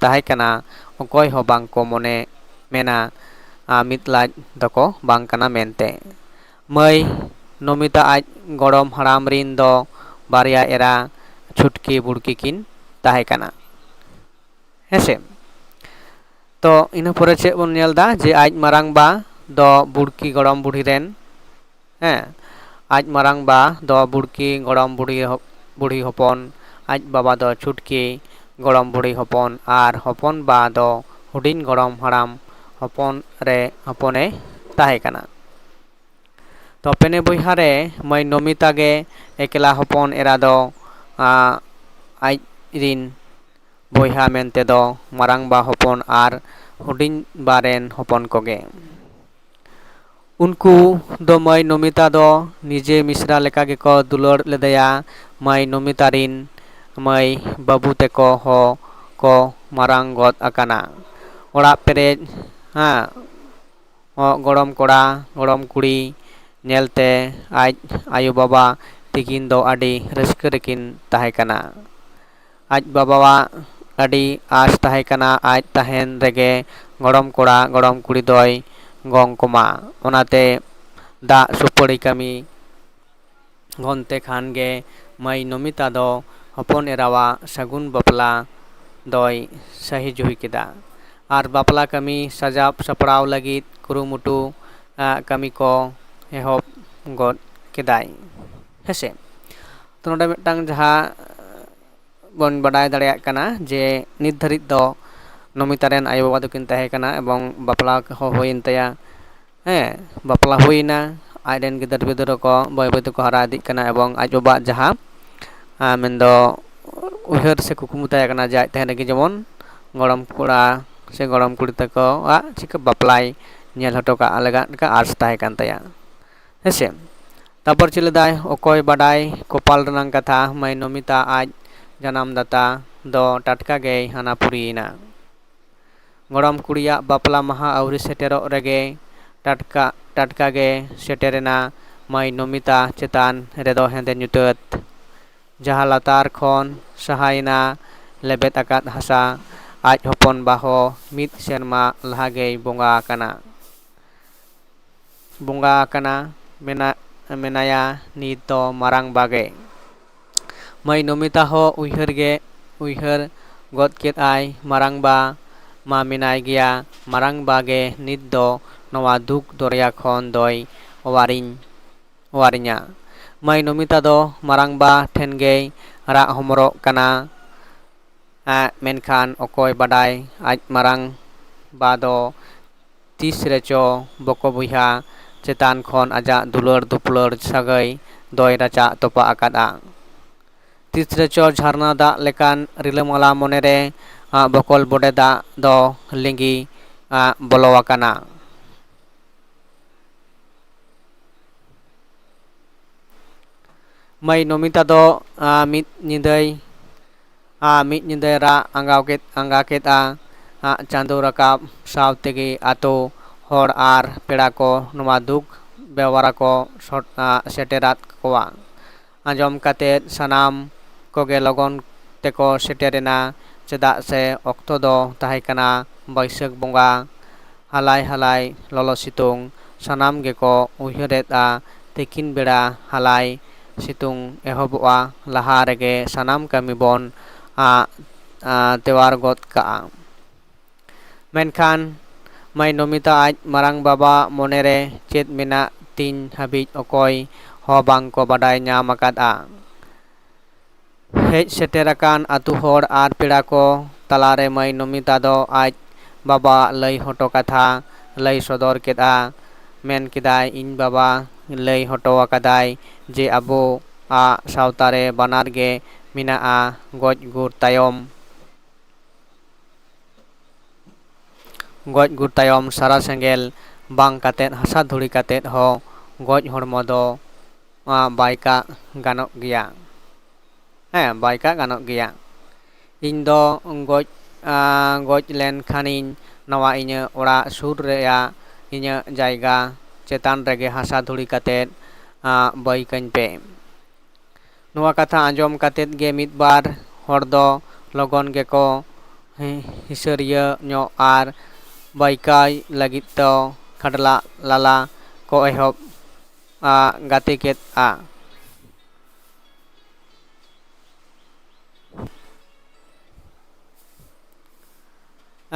ᱛᱟᱦᱮᱸ ᱠᱟᱱᱟ, ᱚᱠᱚᱭ ᱦᱚᱸ ᱵᱟᱝ ᱠᱚ ᱢᱚᱱᱮ ᱢᱮᱱᱟ ᱢᱤᱫ ᱞᱟᱡ ᱫᱚᱠᱚ ᱵᱟᱝ ᱠᱟᱱᱟ ᱢᱮᱱᱛᱮ᱾ ᱢᱟᱹᱭ ᱱᱚᱢᱤᱛᱟ ᱟᱡ ᱜᱚᱲᱚᱢ ᱦᱟᱲᱟᱢ ᱨᱤᱱ ᱫᱚ ᱵᱟᱨᱭᱟ ᱮᱨᱟ ᱪᱷᱩᱴᱠᱤ ᱵᱩᱲᱠᱤ ᱠᱤᱱ ᱛᱟᱦᱮᱸ ᱠᱟᱱᱟ᱾ ᱦᱮᱸᱥᱮ? ᱛᱚ ᱤᱱᱟᱹ ᱯᱚᱨᱮ ᱪᱮᱫ ᱵᱚᱱ ᱧᱮᱞ ᱮᱫᱟ ᱡᱮ ᱟᱡ ᱢᱟᱨᱟᱝ ᱵᱟ ᱫᱚ ᱵᱩᱲᱠᱤ ᱜᱚᱲᱚᱢ ᱵᱩᱲᱦᱤ ᱨᱮᱱ, ᱦᱮᱸ, ᱟᱡ ᱢᱟᱨᱟᱝ ᱵᱟ ᱫᱚ ᱵᱩᱲᱠᱤ ᱜᱚᱲᱚᱢ ᱵᱩᱲᱦᱤ ᱦᱚ-, ᱵᱩᱲᱦᱤ ᱦᱚᱯᱚᱱ, ᱟᱡ ᱵᱟᱵᱟ ᱫᱚ ᱪᱷᱩᱴᱠᱤ ᱜᱚᱲᱚᱢ ᱵᱩᱲᱦᱤ ᱦᱚᱯᱚᱱ ᱟᱨ ᱦᱚᱯᱚᱱ ᱵᱟ ᱫᱚ ᱦᱩᱰᱤᱧ ᱜᱚᱲᱚᱢ ᱦᱟᱲᱟᱢ ᱦᱚᱯᱚᱱ ᱨᱮ ᱦᱚᱯᱚᱱᱮ ᱛᱟᱦᱮᱸ ᱠᱟᱱᱟ᱾ ᱛᱚ ᱯᱮᱱᱮ ᱵᱚᱭᱦᱟ ᱨᱮ ᱢᱟᱹᱭ ᱱᱚᱢᱤᱛᱟ ᱜᱮ ᱮᱠᱞᱟ ᱦᱚᱯᱚᱱ ᱮᱨᱟ ᱫᱚ, ᱟ, ᱟᱡ ᱨᱤᱱ ᱵᱚᱭᱦᱟ ᱢᱮᱱᱛᱮ ᱫᱚ ᱢᱟᱨᱟᱝ ᱵᱟ ᱦᱚᱯᱚᱱ ᱟᱨ ᱦᱩᱰᱤᱧ ᱵᱟ ᱨᱮᱱ ᱦᱚᱯᱚᱱ ᱠᱚᱜᱮ᱾ ᱩᱱᱠᱩ ᱫᱚ ᱢᱟᱹᱭ ᱱᱚᱢᱤᱛᱟ ᱫᱚ ᱱᱤᱡᱮ ᱢᱤᱥᱨᱟ ᱞᱮᱠᱟ ᱜᱮᱠᱚ ᱫᱩᱞᱟᱹᱲ ᱞᱮᱫᱮᱭᱟ᱾ ᱢᱟᱹᱭ ᱱᱚᱢᱤᱛᱟ ᱨᱤᱱ ᱢᱟᱹᱭ ᱵᱟᱹᱵᱩ ᱛᱮᱠᱚ ᱦᱚᱸ ᱠᱚ ᱢᱟᱨᱟᱝ ᱜᱚᱫ ᱟᱠᱟᱱᱟ᱾ ᱚᱲᱟᱜ ᱯᱮᱨᱮᱡ, ᱦᱮᱸ, ᱜᱚᱲᱚᱢ ᱠᱚᱲᱟ, ᱜᱚᱲᱚᱢ ᱠᱩᱲᱤ ᱧᱮᱞᱛᱮ ᱟᱡ ᱟᱭᱳ ᱵᱟᱵᱟ ᱛᱤᱠᱤᱱ ᱫᱚ ᱟᱹᱰᱤ ᱨᱟᱹᱥᱠᱟᱹ ᱨᱮᱠᱤᱱ ᱛᱟᱦᱮᱸ ᱠᱟᱱᱟ᱾ ᱟᱡ ᱵᱟᱵᱟᱣᱟᱜ ᱟᱹᱰᱤ ᱟᱸᱥ ᱛᱟᱦᱮᱸ ᱠᱟᱱᱟ ᱟᱡ ᱛᱟᱦᱮᱱ ᱨᱮᱜᱮ ᱜᱚᱲᱚᱢ ᱠᱚᱲᱟ ᱜᱚᱲᱚᱢ ᱠᱩᱲᱤ ᱫᱚᱭ ᱜᱚᱝ ᱠᱚᱢᱟ᱾ ᱚᱱᱟᱛᱮ ᱫᱟᱜ ᱥᱩᱯᱟᱹᱲᱤ ᱠᱟᱹᱢᱤ ᱜᱚᱱᱛᱮ ᱠᱷᱟᱱ ᱜᱮ ᱢᱟᱹᱭ ᱱᱚᱢᱤᱛᱟ ᱫᱚ ᱦᱚᱯᱚᱱ ᱮᱨᱟᱣᱟᱜ ᱥᱟᱹᱜᱩᱱ ᱵᱟᱯᱞᱟ ᱫᱚᱭ ᱥᱟᱹᱦᱤ ᱡᱩᱦᱤ ᱠᱮᱫᱟ᱾ ᱟᱨ ᱵᱟᱯᱞᱟ ᱠᱟᱹᱢᱤ ᱥᱟᱡᱟᱣ ᱥᱟᱯᱲᱟᱣ ᱞᱟᱹᱜᱤᱫ ᱠᱩᱨᱩᱢᱩᱴᱩ, ᱟ, ᱠᱟᱹᱢᱤ ᱠᱚ ᱮᱦᱚᱵ ᱜᱚᱫ ᱠᱮᱫᱟᱭ᱾ ᱦᱮᱸᱥᱮ? ᱛᱚ, ᱱᱚᱰᱮ ᱢᱤᱫᱴᱟᱝ ᱡᱟᱦᱟᱸ ᱵᱚᱱ ᱵᱟᱰᱟᱭ ᱫᱟᱲᱮᱭᱟᱜ ᱠᱟᱱᱟ ᱡᱮ ᱱᱤᱛ ᱫᱷᱟᱹᱨᱤᱡ ᱫᱚ ᱱᱚᱢᱤᱛᱟ ᱨᱮᱱ ᱟᱭᱳᱼᱵᱟᱵᱟ ᱫᱚᱠᱤᱱ ᱛᱟᱦᱮᱸ ᱠᱟᱱᱟ ᱮᱵᱚᱝ ᱵᱟᱯᱞᱟ ᱦᱚᱸ ᱦᱩᱭᱮᱱ ᱛᱟᱭᱟ᱾ ᱦᱮᱸ, ᱵᱟᱯᱞᱟ ᱦᱩᱭᱱᱟ, ᱟᱡ ᱨᱮᱱ ᱜᱤᱫᱟᱹᱨ ᱯᱤᱫᱟᱹᱨ ᱠᱚ ᱵᱟᱹᱭ ᱵᱟᱹᱭ ᱛᱮᱠᱚ ᱦᱟᱨᱟ ᱤᱫᱤᱜ ᱠᱟᱱᱟ ᱮᱵᱚᱝ ᱟᱡ ᱵᱟᱵᱟᱣᱟᱜ ᱡᱟᱦᱟᱸ, ᱟ, ᱢᱮᱱᱫᱚ ᱩᱭᱦᱟᱹᱨ ᱥᱮ ᱠᱩᱠᱢᱩ ᱛᱟᱦᱮᱸ ᱠᱟᱱᱟ ᱡᱮ ᱟᱡ ᱛᱟᱦᱮᱸ ᱨᱮᱜᱮ ᱡᱮᱢᱚᱱ ᱜᱚᱲᱚᱢ ᱠᱚᱲᱟ ᱥᱮ ᱜᱚᱲᱚᱢ ᱠᱩᱲᱤ ᱛᱟᱠᱚᱣᱟᱜ ᱪᱤᱠᱟᱹ ᱵᱟᱯᱞᱟᱭ ᱧᱮᱞ ᱦᱚᱴᱚ ᱠᱟᱜ ᱞᱮᱠᱟ ᱟᱸᱥ ᱛᱟᱦᱮᱸ ᱠᱟᱱ ᱛᱟᱭᱟ᱾ ᱦᱮᱸᱥᱮ? ᱛᱟᱯᱚᱨ ᱪᱮᱫ ᱞᱮᱫᱟᱭ, ᱚᱠᱚᱭ ᱵᱟᱰᱟᱭ ᱠᱚᱯᱟᱞ ᱨᱮᱱᱟᱝ ᱠᱟᱛᱷᱟ, ᱢᱟᱹᱭ ᱱᱚᱢᱤᱛᱟ ᱟᱡ ᱡᱟᱱᱟᱢ ᱫᱟᱛᱟ ᱫᱚ ᱴᱟᱴᱠᱟ ᱜᱮᱭ ᱦᱟᱱᱟ ᱯᱩᱨᱤᱭᱮᱱᱟ᱾ ᱜᱚᱲᱚᱢ ᱠᱩᱲᱤᱭᱟᱜ ᱵᱟᱯᱞᱟ ᱢᱟᱦᱟ ᱟᱹᱣᱨᱤ ᱥᱮᱴᱮᱨᱚᱜ ᱨᱮᱜᱮ ᱴᱟᱴᱠᱟ, ᱴᱟᱴᱠᱟ ᱜᱮ ᱥᱮᱴᱮᱨᱮᱱᱟ ᱢᱟᱹᱭ ᱱᱚᱢᱤᱛᱟ ᱪᱮᱛᱟᱱ ᱨᱮᱫᱚ ᱦᱮᱸᱫᱮ ᱧᱩᱛᱟᱹᱛ᱾ ᱡᱟᱦᱟᱸ ᱞᱟᱛᱟᱨ ᱠᱷᱚᱱ ᱥᱟᱦᱟᱭᱮᱱᱟ ᱞᱮᱵᱮᱫ ᱟᱠᱟᱫ ᱦᱟᱥᱟ, ᱟᱡ ᱦᱚᱯᱚᱱ ᱵᱟ ᱦᱚᱸ ᱢᱤᱫ ᱥᱮᱨᱢᱟ ᱞᱟᱦᱟ ᱜᱮᱭ ᱵᱚᱸᱜᱟ ᱟᱠᱟᱱᱟ᱾ ᱵᱚᱸᱜᱟ ᱟᱠᱟᱱᱟ, ᱢᱮᱱᱟ-, ᱢᱮᱱᱟᱭᱟ ᱱᱤᱛ ᱫᱚ ᱢᱟᱨᱟᱝ ᱵᱟ ᱜᱮ᱾ ᱢᱟᱹᱭ ᱱᱚᱢᱤᱛᱟ ᱦᱚᱸ ᱩᱭᱦᱟᱹᱨ ᱜᱮ ᱩᱭᱦᱟᱹᱨ ᱜᱚᱫ ᱠᱮᱫ ᱟᱭ, ᱢᱟᱨᱟᱝ ᱵᱟ ᱢᱟ ᱢᱮᱱᱟᱭ ᱜᱮᱭᱟ, ᱢᱟᱨᱟᱝ ᱵᱟ ᱜᱮ ᱱᱤᱛ ᱫᱚ ᱱᱚᱣᱟ ᱫᱩᱠ ᱫᱚᱨᱭᱟ ᱠᱷᱚᱱ ᱫᱚᱭ ᱚᱣᱟᱨᱤᱧ, ᱚᱣᱟᱨᱤᱧᱟ᱾ ᱢᱟᱹᱭ ᱱᱚᱢᱤᱛᱟ ᱫᱚ ᱢᱟᱨᱟᱝ ᱵᱟ ᱴᱷᱮᱱ ᱜᱮᱭ ᱨᱟᱜ ᱦᱚᱢᱚᱨᱚᱜ ᱠᱟᱱᱟ᱾ ᱮᱸ, ᱢᱮᱱᱠᱷᱟᱱ ᱚᱠᱚᱭ ᱵᱟᱰᱟᱭ ᱟᱡ ᱢᱟᱨᱟᱝ ᱵᱟ ᱫᱚ ᱛᱤᱥ ᱨᱮᱪᱚ ᱵᱚᱠᱚ ᱵᱚᱭᱦᱟ ᱪᱮᱛᱟᱱ ᱠᱷᱚᱱ ᱟᱡᱟᱜ ᱫᱩᱞᱟᱹᱲ ᱫᱩᱯᱞᱟᱹᱲ ᱥᱟᱹᱜᱟᱹᱭ ᱫᱚᱭ ᱨᱟᱪᱟᱜ ᱛᱚᱯᱟᱜ ᱟᱠᱟᱫᱼᱟ᱾ ᱛᱤᱥ ᱨᱮᱪᱚ ᱡᱷᱟᱨᱱᱟ ᱫᱟᱜ ᱞᱮᱠᱟᱱ ᱨᱤᱞᱟᱹᱢᱟᱞᱟ ᱢᱚᱱᱮᱨᱮ, ᱟᱸ, ᱵᱚᱠᱚᱞ ᱵᱚᱰᱮ ᱫᱟᱜ ᱫᱚ ᱞᱤᱸᱜᱤ, ᱟᱸ, ᱵᱚᱞᱚ ᱟᱠᱟᱱᱟ᱾ ᱢᱟᱹᱭ ᱱᱚᱢᱤᱛᱟ ᱫᱚ, ᱟᱸ, ᱢᱤᱫ ᱧᱤᱫᱟᱹᱭ, ᱟᱸ, ᱢᱤᱫ ᱧᱤᱫᱟᱹᱭ ᱨᱟᱜ ᱟᱸᱜᱟᱣ ᱠᱮᱫ, ᱟᱸᱜᱟ ᱠᱮᱫᱼᱟ᱾ ᱟᱸ, ᱪᱟᱸᱫᱳ ᱨᱟᱠᱟᱵ ᱥᱟᱶ ᱛᱮᱜᱮ ᱟᱛᱳ ᱦᱚᱲ ᱟᱨ ᱯᱮᱲᱟ ᱠᱚ ᱱᱚᱣᱟ ᱫᱩᱠ ᱵᱮᱣᱨᱟ ᱠᱚ ᱥᱚᱴ-, ᱟᱸ, ᱥᱮᱴᱮᱨᱟᱫ ᱠᱚᱣᱟ᱾ ᱟᱸᱡᱚᱢ ᱠᱟᱛᱮᱫ ᱥᱟᱱᱟᱢ ᱠᱚᱜᱮ ᱞᱚᱜᱚᱱ ᱛᱮᱠᱚ ᱥᱮᱴᱮᱨᱮᱱᱟ᱾ ᱪᱮᱫᱟᱜ ᱥᱮ ᱚᱠᱛᱚ ᱫᱚ ᱛᱟᱦᱮᱸ ᱠᱟᱱᱟ ᱵᱟᱹᱭᱥᱟᱹᱠᱷ ᱵᱚᱸᱜᱟ᱾ ᱦᱟᱞᱟᱭ ᱦᱟᱞᱟᱭ ᱞᱚᱞᱚ ᱥᱤᱛᱩᱝ ᱥᱟᱱᱟᱢ ᱜᱮᱠᱚ ᱩᱭᱦᱟᱹᱨᱮᱫᱼᱟ, ᱛᱤᱠᱤᱱ ᱵᱮᱲᱟ ᱦᱟᱞᱟᱭ ᱥᱤᱛᱩᱝ ᱮᱦᱚᱵᱚᱜᱼᱟ, ᱞᱟᱦᱟ ᱨᱮᱜᱮ ᱥᱟᱱᱟᱢ ᱠᱟᱹᱢᱤ ᱵᱚᱱ ᱟ, ᱟ, ᱛᱮᱣᱟᱨ ᱜᱚᱫ ᱠᱟᱜᱼᱟ᱾ ᱢᱮᱱᱠᱷᱟᱱ ᱢᱟᱹᱭ ᱱᱚᱢᱤᱛᱟ ᱟᱡ ᱢᱟᱨᱟᱝ ᱵᱟᱵᱟ ᱢᱚᱱᱮᱨᱮ ᱪᱮᱫ ᱢᱮᱱᱟᱜ ᱛᱤᱧ ᱦᱟᱹᱵᱤᱡ ᱚᱠᱚᱭ ᱦᱚᱸ ᱵᱟᱝ ᱠᱚ ᱵᱟᱰᱟᱭ ᱧᱟᱢ ᱟᱠᱟᱫᱼᱟ᱾ ᱦᱮᱡ ᱥᱮᱴᱮᱨ ᱟᱠᱟᱱ ᱟᱹᱛᱩ ᱦᱚᱲ ᱟᱨ ᱯᱮᱲᱟ ᱠᱚ ᱛᱟᱞᱟᱨᱮ ᱢᱟᱹᱭ ᱱᱚᱢᱤᱛᱟ ᱫᱚ ᱟᱡ ᱵᱟᱵᱟ ᱞᱟᱹᱭ ᱦᱚᱴᱚ ᱠᱟᱛᱷᱟ ᱞᱟᱹᱭ ᱥᱚᱫᱚᱨ ᱠᱮᱫᱼᱟ᱾ ᱢᱮᱱ ᱠᱮᱫᱟᱭ, ᱤᱧ ᱵᱟᱵᱟ ᱞᱟᱹᱭ ᱦᱚᱴᱚ ᱟᱠᱟᱫᱟᱭ ᱡᱮ ᱟᱵᱚᱣᱟᱜ ᱥᱟᱶᱛᱟ ᱨᱮ ᱵᱟᱱᱟᱨ ᱜᱮ ᱢᱮᱱᱟᱜᱼᱟ, ᱜᱚᱡ ᱜᱩᱨ ᱛᱟᱭᱚᱢ ᱜᱚᱡ ᱜᱩᱨ ᱛᱟᱭᱚᱢ ᱥᱟᱨᱟ ᱥᱮᱸᱜᱮᱞ ᱵᱟᱝ ᱠᱟᱛᱮᱫ, ᱦᱟᱥᱟ ᱫᱷᱩᱲᱤ ᱠᱟᱛᱮᱫ ᱦᱚᱸ ᱜᱚᱡ ᱦᱚᱲᱢᱚ ᱫᱚ, ᱟ, ᱵᱟᱭ ᱠᱟᱜ ᱜᱟᱱᱚᱜ ᱜᱮᱭᱟ᱾ ᱦᱮᱸ, ᱵᱟᱭ ᱠᱟᱜ ᱜᱟᱱᱚᱜ ᱜᱮᱭᱟ᱾ ᱤᱧ ᱫᱚ ᱜᱚᱡ, ᱟ, ᱜᱚᱡ ᱞᱮᱱ ᱠᱷᱟᱱᱤᱧ ᱱᱚᱣᱟ ᱤᱧᱟᱹᱜ ᱚᱲᱟᱜ ᱥᱩᱨ ᱨᱮᱭᱟᱜ ᱤᱧᱟᱹᱜ ᱡᱟᱭᱜᱟ ᱪᱮᱛᱟᱱ ᱨᱮᱜᱮ ᱦᱟᱥᱟ ᱫᱷᱩᱲᱤ ᱠᱟᱛᱮᱫ, ᱟ, ᱵᱟᱹᱭ ᱠᱟᱹᱧ ᱯᱮ᱾ ᱱᱚᱣᱟ ᱠᱟᱛᱷᱟ ᱟᱸᱡᱚᱢ ᱠᱟᱛᱮᱫ ᱜᱮ ᱢᱤᱫ ᱵᱟᱨ ᱦᱚᱲ ᱫᱚ ᱞᱚᱜᱚᱱ ᱜᱮᱠᱚ ᱦᱤ-, ᱦᱤᱥᱟᱹᱨᱤᱭᱟᱹ ᱧᱚᱜ ᱟᱨ ᱵᱟᱹᱭᱠᱟᱹᱭ ᱞᱟᱹᱜᱤᱫ ᱫᱚ ᱠᱷᱟᱰᱞᱟ ᱞᱟᱞᱟ ᱠᱚ ᱮᱦᱚᱵ, ᱟ, ᱜᱟᱛᱮ ᱠᱮᱫᱼᱟ᱾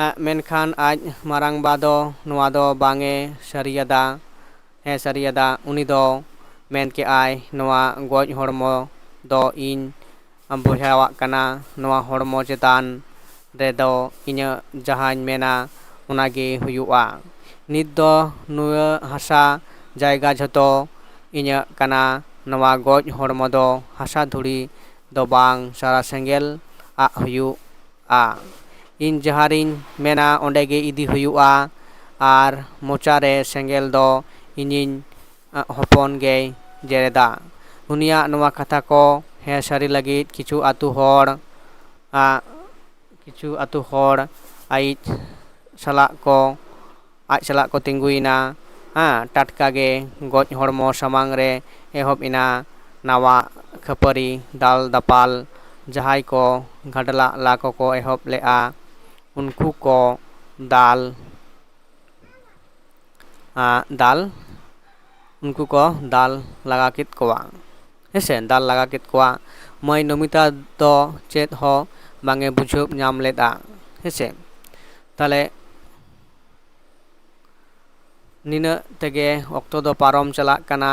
ᱟ, ᱢᱮᱱᱠᱷᱟᱱ ᱟᱡ ᱢᱟᱨᱟᱝᱵᱟ ᱫᱚ ᱱᱚᱣᱟ ᱫᱚ ᱵᱟᱝ ᱮ ᱥᱟᱹᱨᱤᱭᱟᱫᱟ, ᱦᱮᱸ ᱥᱟᱹᱨᱤᱭᱟᱫᱟ᱾ ᱩᱱᱤ ᱫᱚ ᱢᱮᱱ ᱠᱮᱜᱼᱟᱭ, ᱱᱚᱣᱟ ᱜᱚᱡ ᱦᱚᱲᱢᱚ ᱫᱚ ᱤᱧ ᱵᱚᱭᱦᱟᱣᱟᱜ ᱠᱟᱱᱟ᱾ ᱱᱚᱣᱟ ᱦᱚᱲᱢᱚ ᱪᱮᱛᱟᱱ ᱨᱮᱫᱚ ᱤᱧᱟᱹᱜ ᱡᱟᱦᱟᱸᱧ ᱢᱮᱱᱟ, ᱚᱱᱟ ᱜᱮ ᱦᱩᱭᱩᱜᱼᱟ᱾ ᱱᱤᱛ ᱫᱚ ᱱᱩᱱᱟᱹᱜ ᱦᱟᱥᱟ ᱡᱟᱭᱜᱟ ᱡᱷᱚᱛᱚ ᱤᱧᱟᱹᱜ ᱠᱟᱱᱟ᱾ ᱱᱚᱣᱟ ᱜᱚᱡ ᱦᱚᱲᱢᱚ ᱫᱚ ᱦᱟᱥᱟ ᱫᱷᱩᱲᱤ ᱫᱚ ᱵᱟᱝ, ᱥᱟᱨᱟ ᱥᱮᱸᱜᱮᱞ ᱟᱜ ᱦᱩᱭᱩᱜᱼᱟ᱾ ᱤᱧ ᱡᱟᱦᱟᱸ ᱨᱤᱧ ᱢᱮᱱᱟ, ᱚᱸᱰᱮ ᱜᱮ ᱤᱫᱤ ᱦᱩᱭᱩᱜᱼᱟ᱾ ᱟᱨ ᱢᱚᱪᱟ ᱨᱮ ᱥᱮᱸᱜᱮᱞ ᱫᱚ ᱤᱧᱤᱧ, ᱟ, ᱦᱚᱯᱚᱱ ᱜᱮᱭ ᱡᱮᱨᱮᱫᱟ᱾ ᱩᱱᱤᱭᱟᱜ ᱱᱚᱣᱟ ᱠᱟᱛᱷᱟ ᱠᱚ ᱦᱮᱸ ᱥᱟᱹᱨᱤ ᱞᱟᱹᱜᱤᱫ ᱠᱤᱪᱷᱩ ᱟᱹᱛᱩ ᱦᱚᱲ, ᱟ, ᱠᱤᱪᱷᱩ ᱟᱹᱛᱩ ᱦᱚᱲ ᱟᱡ ᱥᱟᱞᱟᱜ ᱠᱚ, ᱟᱡ ᱥᱟᱞᱟᱜ ᱠᱚ ᱛᱤᱸᱜᱩᱭᱮᱱᱟ᱾ ᱦᱮᱸ, ᱴᱟᱴᱠᱟ ᱜᱮ ᱜᱚᱡ ᱦᱚᱲᱢᱚ ᱥᱟᱢᱟᱝ ᱨᱮ ᱮᱦᱚᱵ ᱮᱱᱟ ᱱᱟᱣᱟ ᱠᱷᱟᱹᱯᱟᱹᱨᱤ ᱫᱟᱞ ᱫᱟᱯᱟᱞ᱾ ᱡᱟᱦᱟᱸᱭ ᱠᱚ ᱜᱟᱰᱞᱟᱜ ᱞᱟ ᱠᱚᱠᱚ ᱮᱦᱚᱵ ᱞᱮᱫᱼᱟ, ᱩᱱᱠᱩ ᱠᱚ ᱫᱟᱞ ᱟᱸ, ᱫᱟᱞ ᱩᱱᱠᱩ ᱠᱚ ᱫᱟᱞ ᱞᱟᱜᱟ ᱠᱮᱫ ᱠᱚᱣᱟ᱾ ᱦᱮᱸᱥᱮ, ᱫᱟᱞ ᱞᱟᱜᱟ ᱠᱮᱫ ᱠᱚᱣᱟ᱾ ᱢᱟᱹᱭ ᱱᱚᱢᱤᱛᱟ ᱫᱚ ᱪᱮᱫ ᱦᱚᱸ ᱵᱟᱝ ᱮ ᱵᱩᱡᱷᱟᱹᱣ ᱧᱟᱢ ᱞᱮᱫᱼᱟ᱾ ᱦᱮᱸᱥᱮ, ᱛᱟᱦᱞᱮ ᱱᱤᱱᱟᱹᱜ ᱛᱮᱜᱮ ᱚᱠᱛᱚ ᱫᱚ ᱯᱟᱨᱚᱢ ᱪᱟᱞᱟᱜ ᱠᱟᱱᱟ᱾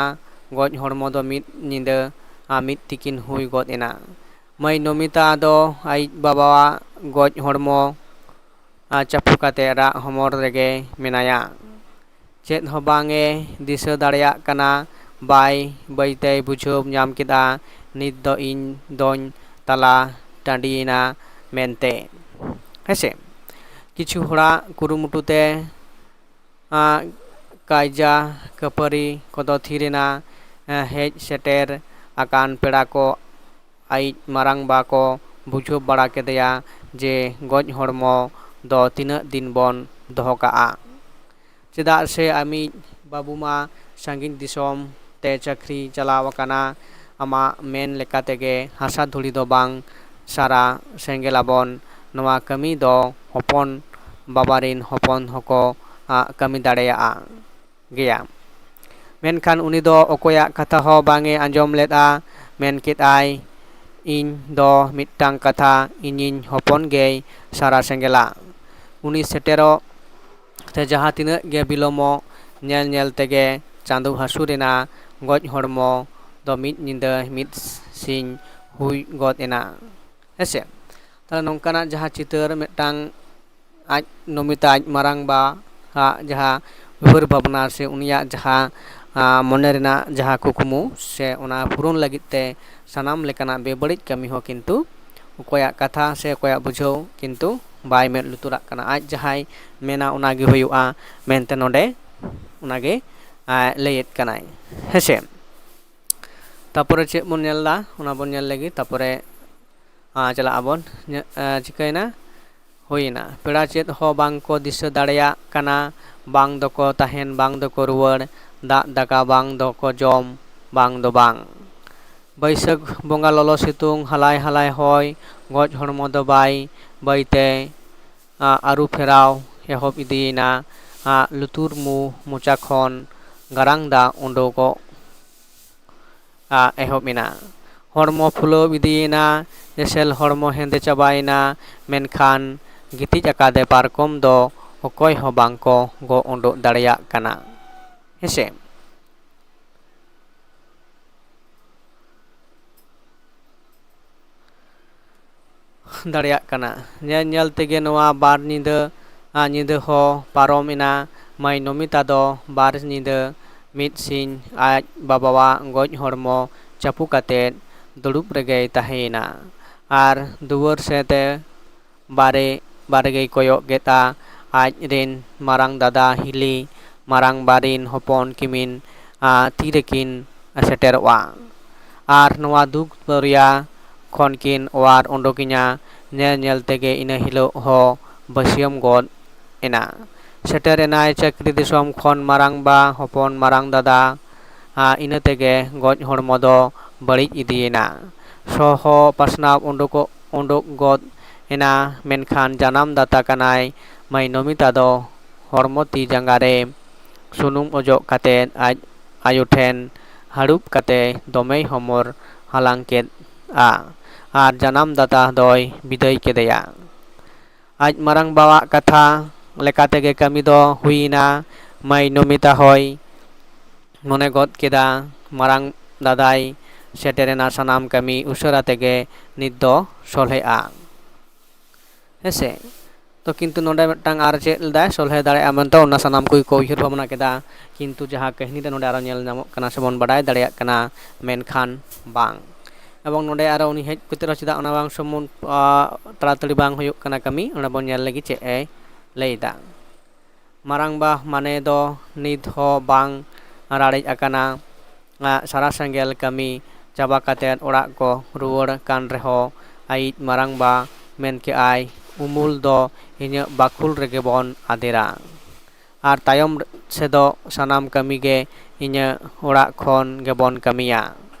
ᱜᱚᱡ ᱦᱚᱲᱢᱚ ᱫᱚ ᱢᱤᱫ ᱧᱤᱫᱟᱹ ᱟᱨ ᱢᱤᱫ ᱛᱤᱠᱤᱱ ᱦᱩᱭ ᱜᱚᱫ ᱮᱱᱟ᱾ ᱢᱟᱹᱭ ᱱᱚᱢᱤᱛᱟ ᱫᱚ ᱟᱡ ᱵᱟᱵᱟᱣᱟᱜ ᱜᱚᱡ ᱦᱚᱲᱢᱚ ᱟᱨ ᱪᱟᱯᱚ ᱠᱟᱛᱮ ᱨᱟᱜ ᱦᱚᱢᱚᱨ ᱨᱮᱜᱮ ᱢᱮᱱᱟᱭᱟ᱾ ᱪᱮᱫ ᱦᱚᱸ ᱵᱟᱝ ᱮ ᱫᱤᱥᱟᱹ ᱫᱟᱲᱮᱭᱟᱜ ᱠᱟᱱᱟ᱾ ᱵᱟᱹᱭ ᱵᱟᱹᱭᱛᱮᱭ ᱵᱩᱡᱷᱟᱹᱣ ᱧᱟᱢ ᱠᱮᱫᱟ, ᱱᱤᱛ ᱫᱚ ᱤᱧ ᱫᱚᱧ ᱛᱟᱞᱟ ᱴᱟᱺᱰᱤᱭᱮᱱᱟ ᱢᱮᱱᱛᱮ᱾ ᱦᱮᱸᱥᱮ, ᱠᱤᱪᱷᱩ ᱦᱚᱲᱟᱜ ᱠᱩᱨᱩᱢᱩᱴᱩ ᱛᱮ ᱟᱸ, ᱠᱟᱭᱡᱟ ᱠᱟᱹᱯᱟᱹᱨᱤ ᱠᱚᱫᱚ ᱛᱷᱤᱨ ᱮᱱᱟ᱾ ᱟᱸ, ᱦᱮᱡ ᱥᱮᱴᱮᱨ ᱟᱠᱟᱱ ᱯᱮᱲᱟ ᱠᱚ ᱟᱭᱤᱡ ᱢᱟᱨᱟᱝᱵᱟ ᱠᱚ ᱵᱩᱡᱷᱟᱹᱣ ᱵᱟᱲᱟ ᱠᱮᱫᱮᱭᱟ ᱡᱮ ᱜᱚᱡ ᱦᱚᱲᱢᱚ ᱫᱚ ᱛᱤᱱᱟᱹᱜ ᱫᱤᱱ ᱵᱚᱱ ᱫᱚᱦᱚ ᱠᱟᱜᱼᱟ, ᱪᱮᱫᱟᱜ ᱥᱮ ᱟᱢᱤᱡ ᱵᱟᱹᱵᱩ ᱢᱟ ᱥᱟᱺᱜᱤᱧ ᱫᱤᱥᱚᱢ ᱛᱮ ᱪᱟᱹᱠᱨᱤ ᱪᱟᱞᱟᱣ ᱟᱠᱟᱱᱟ᱾ ᱟᱢᱟᱜ ᱢᱮᱱ ᱞᱮᱠᱟ ᱛᱮᱜᱮ ᱦᱟᱥᱟ ᱫᱷᱩᱲᱤ ᱫᱚ ᱵᱟᱝ ᱥᱟᱨᱟ ᱥᱮᱸᱜᱮᱞ ᱟᱵᱚᱱ᱾ ᱱᱚᱣᱟ ᱠᱟᱹᱢᱤ ᱫᱚ ᱦᱚᱯᱚᱱ ᱵᱟᱵᱟ ᱨᱤᱱ ᱦᱚᱯᱚᱱ ᱦᱚᱸᱠᱚ ᱟᱜ ᱠᱟᱹᱢᱤ ᱫᱟᱲᱮᱭᱟᱜᱼᱟ ᱜᱮᱭᱟ᱾ ᱢᱮᱱᱠᱷᱟᱱ ᱩᱱᱤ ᱫᱚ ᱚᱠᱚᱭᱟᱜ ᱠᱟᱛᱷᱟ ᱦᱚᱸ ᱵᱟᱝ ᱮ ᱟᱸᱡᱚᱢ ᱞᱮᱫᱼᱟ᱾ ᱢᱮᱱ ᱠᱮᱫᱼᱟᱭ, "ᱤᱧ ᱫᱚ ᱢᱤᱫᱴᱟᱝ ᱠᱟᱛᱷᱟ, ᱤᱧᱤᱧ ᱦᱚᱯᱚᱱ ᱜᱮᱭ ᱥᱟᱨᱟ ᱥᱮᱸᱜᱮᱞᱟ᱾" ᱩᱱᱤ ᱥᱮᱴᱮᱨᱚᱜ ᱛᱮ ᱡᱟᱦᱟᱸ ᱛᱤᱱᱟᱹᱜ ᱜᱮ ᱵᱤᱞᱚᱢᱚᱜ, ᱧᱮᱞ ᱧᱮᱞ ᱛᱮᱜᱮ ᱪᱟᱸᱫᱚ ᱦᱟᱹᱥᱩᱨ ᱮᱱᱟ᱾ ᱜᱚᱡ ᱦᱚᱲᱢᱚ ᱫᱚ ᱢᱤᱫ ᱧᱤᱫᱟᱹ ᱢᱤᱫ ᱥᱤᱧ ᱦᱩᱭ ᱜᱚᱫ ᱮᱱᱟ᱾ ᱦᱮᱸᱥᱮ, ᱛᱟᱦᱞᱮ ᱱᱚᱝᱠᱟᱱᱟᱜ ᱡᱟᱦᱟᱸ ᱪᱤᱛᱟᱹᱨ ᱢᱤᱫᱴᱟᱝ ᱟᱡ ᱱᱚᱢᱤᱛᱟ ᱟᱡ ᱢᱟᱨᱟᱝᱵᱟ ᱟᱜ ᱡᱟᱦᱟᱸ ᱩᱭᱦᱟᱹᱨ ᱵᱷᱟᱵᱽᱱᱟ ᱥᱮ ᱩᱱᱤᱭᱟᱜ ᱡᱟᱦᱟᱸ, ᱟᱸ, ᱢᱚᱱᱮ ᱨᱮᱱᱟᱜ ᱡᱟᱦᱟᱸ ᱠᱩᱠᱢᱩ ᱥᱮ ᱚᱱᱟ ᱯᱩᱨᱩᱱ ᱞᱟᱹᱜᱤᱫ ᱛᱮ ᱥᱟᱱᱟᱢ ᱞᱮᱠᱟᱱᱟᱜ ᱵᱮᱵᱟᱹᱲᱤᱡ ᱠᱟᱹᱢᱤ ᱦᱚᱸ ᱠᱤᱱᱛᱩ ᱚᱠᱚᱭᱟᱜ ᱠᱟᱛᱷᱟ ᱥᱮ ᱚᱠᱚᱭᱟᱜ ᱵᱩᱡᱷᱟᱹᱣ ᱠᱤᱱᱛᱩ ᱵᱟᱭ ᱢᱮᱫ ᱞᱩᱛᱩᱨᱟᱜ ᱠᱟᱱᱟ᱾ ᱟᱡ ᱡᱟᱦᱟᱸᱭ ᱢᱮᱱᱟ ᱚᱱᱟ ᱜᱮ ᱦᱩᱭᱩᱜᱼᱟ ᱢᱮᱱᱛᱮ ᱱᱚᱰᱮ ᱚᱱᱟ ᱜᱮ, ᱟᱸ, ᱞᱟᱹᱭᱮᱫ ᱠᱟᱱᱟᱭ᱾ ᱦᱮᱸᱥᱮ, ᱛᱟᱯᱚᱨᱮ ᱪᱮᱫ ᱵᱚᱱ ᱧᱮᱞ ᱮᱫᱟ ᱚᱱᱟ ᱵᱚᱱ ᱧᱮᱞ ᱞᱮᱜᱮ, ᱛᱟᱯᱚᱨᱮ ᱟᱸ, ᱪᱟᱞᱟᱜ ᱟᱵᱚᱱ᱾ ᱧᱮ-, ᱟᱸ, ᱪᱤᱠᱟᱹᱭᱮᱱᱟ? ᱦᱩᱭᱮᱱᱟ᱾ ᱯᱮᱲᱟ ᱪᱮᱫ ᱦᱚᱸ ᱵᱟᱝ ᱠᱚ ᱫᱤᱥᱟᱹ ᱫᱟᱲᱮᱭᱟᱜ ᱠᱟᱱᱟ, ᱵᱟᱝ ᱫᱚᱠᱚ ᱛᱟᱦᱮᱱ, ᱵᱟᱝ ᱫᱚᱠᱚ ᱨᱩᱣᱟᱹᱲ, ᱫᱟᱜ ᱫᱟᱠᱟ ᱵᱟᱝ ᱫᱚᱠᱚ ᱡᱚᱢ, ᱵᱟᱝ ᱫᱚ ᱵᱟᱝ᱾ ᱵᱟᱹᱭᱥᱟᱹᱠᱷ ᱵᱚᱸᱜᱟ ᱞᱚᱞᱚ ᱥᱤᱛᱩᱝ, ᱦᱟᱞᱟᱭ ᱦᱟᱞᱟᱭ ᱦᱚᱭ, ᱜᱚᱡ ᱦᱚᱲᱢᱚ ᱫᱚ ᱵᱟᱭ ᱵᱟᱹᱭᱛᱮ, ᱟ, ᱟᱹᱨᱩ ᱯᱷᱮᱨᱟᱣ ᱮᱦᱚᱵ ᱤᱫᱤᱭᱮᱱᱟ᱾ ᱟ, ᱞᱩᱛᱩᱨ ᱢᱩ ᱢᱚᱪᱟ ᱠᱷᱚᱱ ᱜᱟᱨᱟᱝ ᱫᱟᱜ ᱩᱰᱩᱠᱚᱜ, ᱟ, ᱮᱦᱚᱵ ᱮᱱᱟ᱾ ᱦᱚᱲᱢᱚ ᱯᱷᱩᱞᱟᱹᱣ ᱤᱫᱤᱭᱮᱱᱟ, ᱮᱥᱮᱞ ᱦᱚᱲᱢᱚ ᱦᱮᱸᱫᱮ ᱪᱟᱵᱟᱭᱮᱱᱟ, ᱢᱮᱱᱠᱷᱟᱱ ᱜᱤᱛᱤᱡ ᱟᱠᱟᱫᱮ ᱯᱟᱨᱠᱚᱢ ᱫᱚ ᱚᱠᱚᱭ ᱦᱚᱸ ᱵᱟᱝ ᱠᱚ ᱜᱚᱜ ᱩᱰᱩᱠ ᱫᱟᱲᱮᱭᱟᱜ ᱠᱟᱱᱟ᱾ ᱦᱮᱸᱥᱮ? ᱫᱟᱲᱮᱭᱟᱜ ᱠᱟᱱᱟ᱾ ᱧᱮᱞ ᱧᱮᱞ ᱛᱮᱜᱮ ᱱᱚᱣᱟ ᱵᱟᱨ ᱧᱤᱫᱟᱹ, ᱟ, ᱧᱤᱫᱟᱹ ᱦᱚᱸ ᱯᱟᱨᱚᱢ ᱮᱱᱟ᱾ ᱢᱟᱹᱭ ᱱᱚᱢᱤᱛᱟ ᱫᱚ ᱵᱟᱨ ᱧᱤᱫᱟᱹ ᱢᱤᱫ ᱥᱤᱧ ᱟᱡ ᱵᱟᱵᱟᱣᱟᱜ ᱜᱚᱡ ᱦᱚᱲᱢᱚ ᱪᱟᱯᱩ ᱠᱟᱛᱮ ᱫᱩᱲᱩᱵ ᱨᱮᱜᱮᱭ ᱛᱟᱦᱮᱸᱭᱮᱱᱟ᱾ ᱟᱨ ᱫᱩᱣᱟᱹᱨ ᱥᱮᱫ ᱮ ᱵᱟᱨᱮ, ᱵᱟᱨᱮ ᱜᱮᱭ ᱠᱚᱭᱚᱜ ᱠᱮᱫᱼᱟ᱾ ᱟᱡ ᱨᱮᱱ ᱢᱟᱨᱟᱝ ᱫᱟᱫᱟ ᱦᱤᱞᱤ ᱢᱟᱨᱟᱝ ᱵᱟ ᱨᱤᱱ ᱦᱚᱯᱚᱱ ᱠᱤᱢᱤᱱ, ᱟ, ᱛᱤᱨᱮᱠᱤᱱ ᱥᱮᱴᱮᱨᱚᱜᱼᱟ᱾ ᱟᱨ ᱱᱚᱣᱟ ᱫᱩᱠ ᱫᱚᱨᱭᱟ ᱠᱷᱚᱱ ᱠᱤᱱ ᱚᱣᱟᱨ ᱩᱰᱩᱠᱤᱧᱟ᱾ ᱧᱮᱞ ᱧᱮᱞ ᱛᱮᱜᱮ ᱤᱱᱟᱹ ᱦᱤᱞᱳᱜ ᱦᱚᱸ ᱵᱟᱹᱥᱭᱟᱹᱢ ᱜᱚᱫ ᱮᱱᱟ᱾ ᱥᱮᱴᱮᱨ ᱮᱱᱟᱭ ᱪᱟᱹᱠᱨᱤ ᱫᱤᱥᱚᱢ ᱠᱷᱚᱱ ᱢᱟᱨᱟᱝ ᱵᱟ ᱦᱚᱯᱚᱱ ᱢᱟᱨᱟᱝ ᱫᱟᱫᱟ, ᱟ, ᱤᱱᱟᱹ ᱛᱮᱜᱮ ᱜᱚᱡ ᱦᱚᱲᱢᱚ ᱫᱚ ᱵᱟᱹᱲᱤᱡ ᱤᱫᱤᱭᱮᱱᱟ᱾ ᱥᱚ ᱦᱚᱸ ᱯᱟᱥᱱᱟᱣ ᱩᱰᱩᱠᱚᱜ, ᱩᱰᱩᱠ ᱜᱚᱫ ᱮᱱᱟ, ᱢᱮᱱᱠᱷᱟᱱ ᱡᱟᱱᱟᱢ ᱫᱟᱛᱟ ᱠᱟᱱᱟᱭ ᱢᱟᱹᱭ ᱱᱚᱢᱤᱛᱟ ᱫᱚ ᱦᱚᱲᱢᱚ ᱛᱤ ᱡᱟᱸᱜᱟ ᱨᱮ ᱥᱩᱱᱩᱢ ᱚᱡᱚᱜ ᱠᱟᱛᱮ ᱟᱡ ᱟᱭᱳ ᱴᱷᱮᱱ ᱦᱟᱹᱲᱩᱵ ᱠᱟᱛᱮ ᱫᱚᱢᱮᱭ ᱦᱚᱢᱚᱨ ᱦᱟᱞᱟᱝ ᱠᱮᱫᱼᱟ ᱟᱨ ᱡᱟᱱᱟᱢ ᱫᱟᱛᱟ ᱫᱚᱭ ᱵᱤᱫᱟᱹᱭ ᱠᱮᱫᱮᱭᱟ᱾ ᱟᱡ ᱢᱟᱨᱟᱝ ᱵᱟᱣᱟᱜ ᱠᱟᱛᱷᱟ ᱞᱮᱠᱟ ᱛᱮᱜᱮ ᱠᱟᱹᱢᱤ ᱫᱚ ᱦᱩᱭᱮᱱᱟ᱾ ᱢᱟᱹᱭ ᱱᱚᱢᱤᱛᱟ ᱦᱚᱸᱭ ᱢᱚᱱᱮ ᱜᱚᱫ ᱠᱮᱫᱟ, ᱢᱟᱨᱟᱝ ᱫᱟᱫᱟᱭ ᱥᱮᱴᱮᱨᱮᱱᱟ, ᱥᱟᱱᱟᱢ ᱠᱟᱹᱢᱤ ᱩᱥᱟᱹᱨᱟ ᱛᱮᱜᱮ ᱱᱤᱛ ᱫᱚ ᱥᱚᱞᱦᱮᱜᱼᱟ᱾ ᱦᱮᱸᱥᱮ? ᱛᱚ ᱠᱤᱱᱛᱩ ᱱᱚᱰᱮ ᱢᱤᱫᱴᱟᱝ ᱟᱨ ᱪᱮᱫ ᱞᱮᱫᱟᱭ, ᱥᱚᱞᱦᱮ ᱫᱟᱲᱮᱭᱟᱜᱼᱟ ᱢᱮᱱᱛᱮ ᱚᱱᱟ ᱥᱟᱱᱟᱢ ᱠᱚᱜᱮ ᱠᱚ ᱩᱭᱦᱟᱹᱨ ᱵᱷᱟᱵᱽᱱᱟ ᱠᱮᱫᱟ᱾ ᱠᱤᱱᱛᱩ ᱡᱟᱦᱟᱸ ᱠᱟᱹᱦᱱᱤ ᱨᱮ ᱱᱚᱰᱮ ᱟᱨᱚ ᱧᱮᱞ ᱧᱟᱢᱚᱜ ᱠᱟᱱᱟ ᱥᱮᱵᱚᱱ ᱵᱟᱰᱟᱭ ᱫᱟᱲᱮᱭᱟᱜ ᱠᱟᱱᱟ, ᱢᱮᱱᱠᱷᱟᱱ ᱵᱟᱝ᱾ ᱮᱵᱚᱝ ᱱᱚᱰᱮ ᱟᱨᱚ ᱩᱱᱤ ᱦᱮᱡ ᱠᱟᱛᱮ ᱨᱮᱦᱚᱸ ᱪᱮᱫᱟᱜ ᱚᱱᱟ ᱵᱟᱝ ᱥᱚᱢᱚᱱ, ᱟ, ᱛᱟᱲᱟᱛᱟᱲᱤ ᱵᱟᱝ ᱦᱩᱭᱩᱜ ᱠᱟᱱᱟ ᱠᱟᱹᱢᱤ, ᱚᱸᱰᱮ ᱵᱚᱱ ᱧᱮᱞ ᱞᱟᱹᱜᱤᱫ ᱪᱮᱫ ᱮ ᱞᱟᱹᱭᱫᱟ᱾ ᱢᱟᱨᱟᱝᱵᱟ ᱢᱟᱱᱮ ᱫᱚ ᱱᱤᱛ ᱦᱚᱸ ᱵᱟᱝ ᱨᱟᱲᱮᱡ ᱟᱠᱟᱱᱟ᱾ ᱟ, ᱥᱟᱨᱟ ᱥᱮᱸᱜᱮᱞ ᱠᱟᱹᱢᱤ ᱪᱟᱵᱟ ᱠᱟᱛᱮᱫ ᱚᱲᱟᱜ ᱠᱚ ᱨᱩᱣᱟᱹᱲ ᱠᱟᱱ ᱨᱮᱦᱚᱸ ᱟᱭᱤᱡ ᱢᱟᱨᱟᱝᱵᱟ ᱢᱮᱱ ᱠᱮᱜᱼᱟᱭ, "ᱩᱢᱩᱞ ᱫᱚ ᱤᱧᱟᱹᱜ ᱵᱟᱠᱷᱩᱞ ᱨᱮᱜᱮ ᱵᱚᱱ ᱟᱫᱮᱨᱟ᱾ ᱟᱨ ᱛᱟᱭᱚᱢ ᱥᱮᱫᱚᱜ ᱥᱟᱱᱟᱢ ᱠᱟᱹᱢᱤ ᱜᱮ ᱤᱧᱟᱹᱜ ᱚᱲᱟᱜ ᱠᱷᱚᱱ ᱜᱮᱵᱚᱱ ᱠᱟᱹᱢᱤᱭᱟ᱾"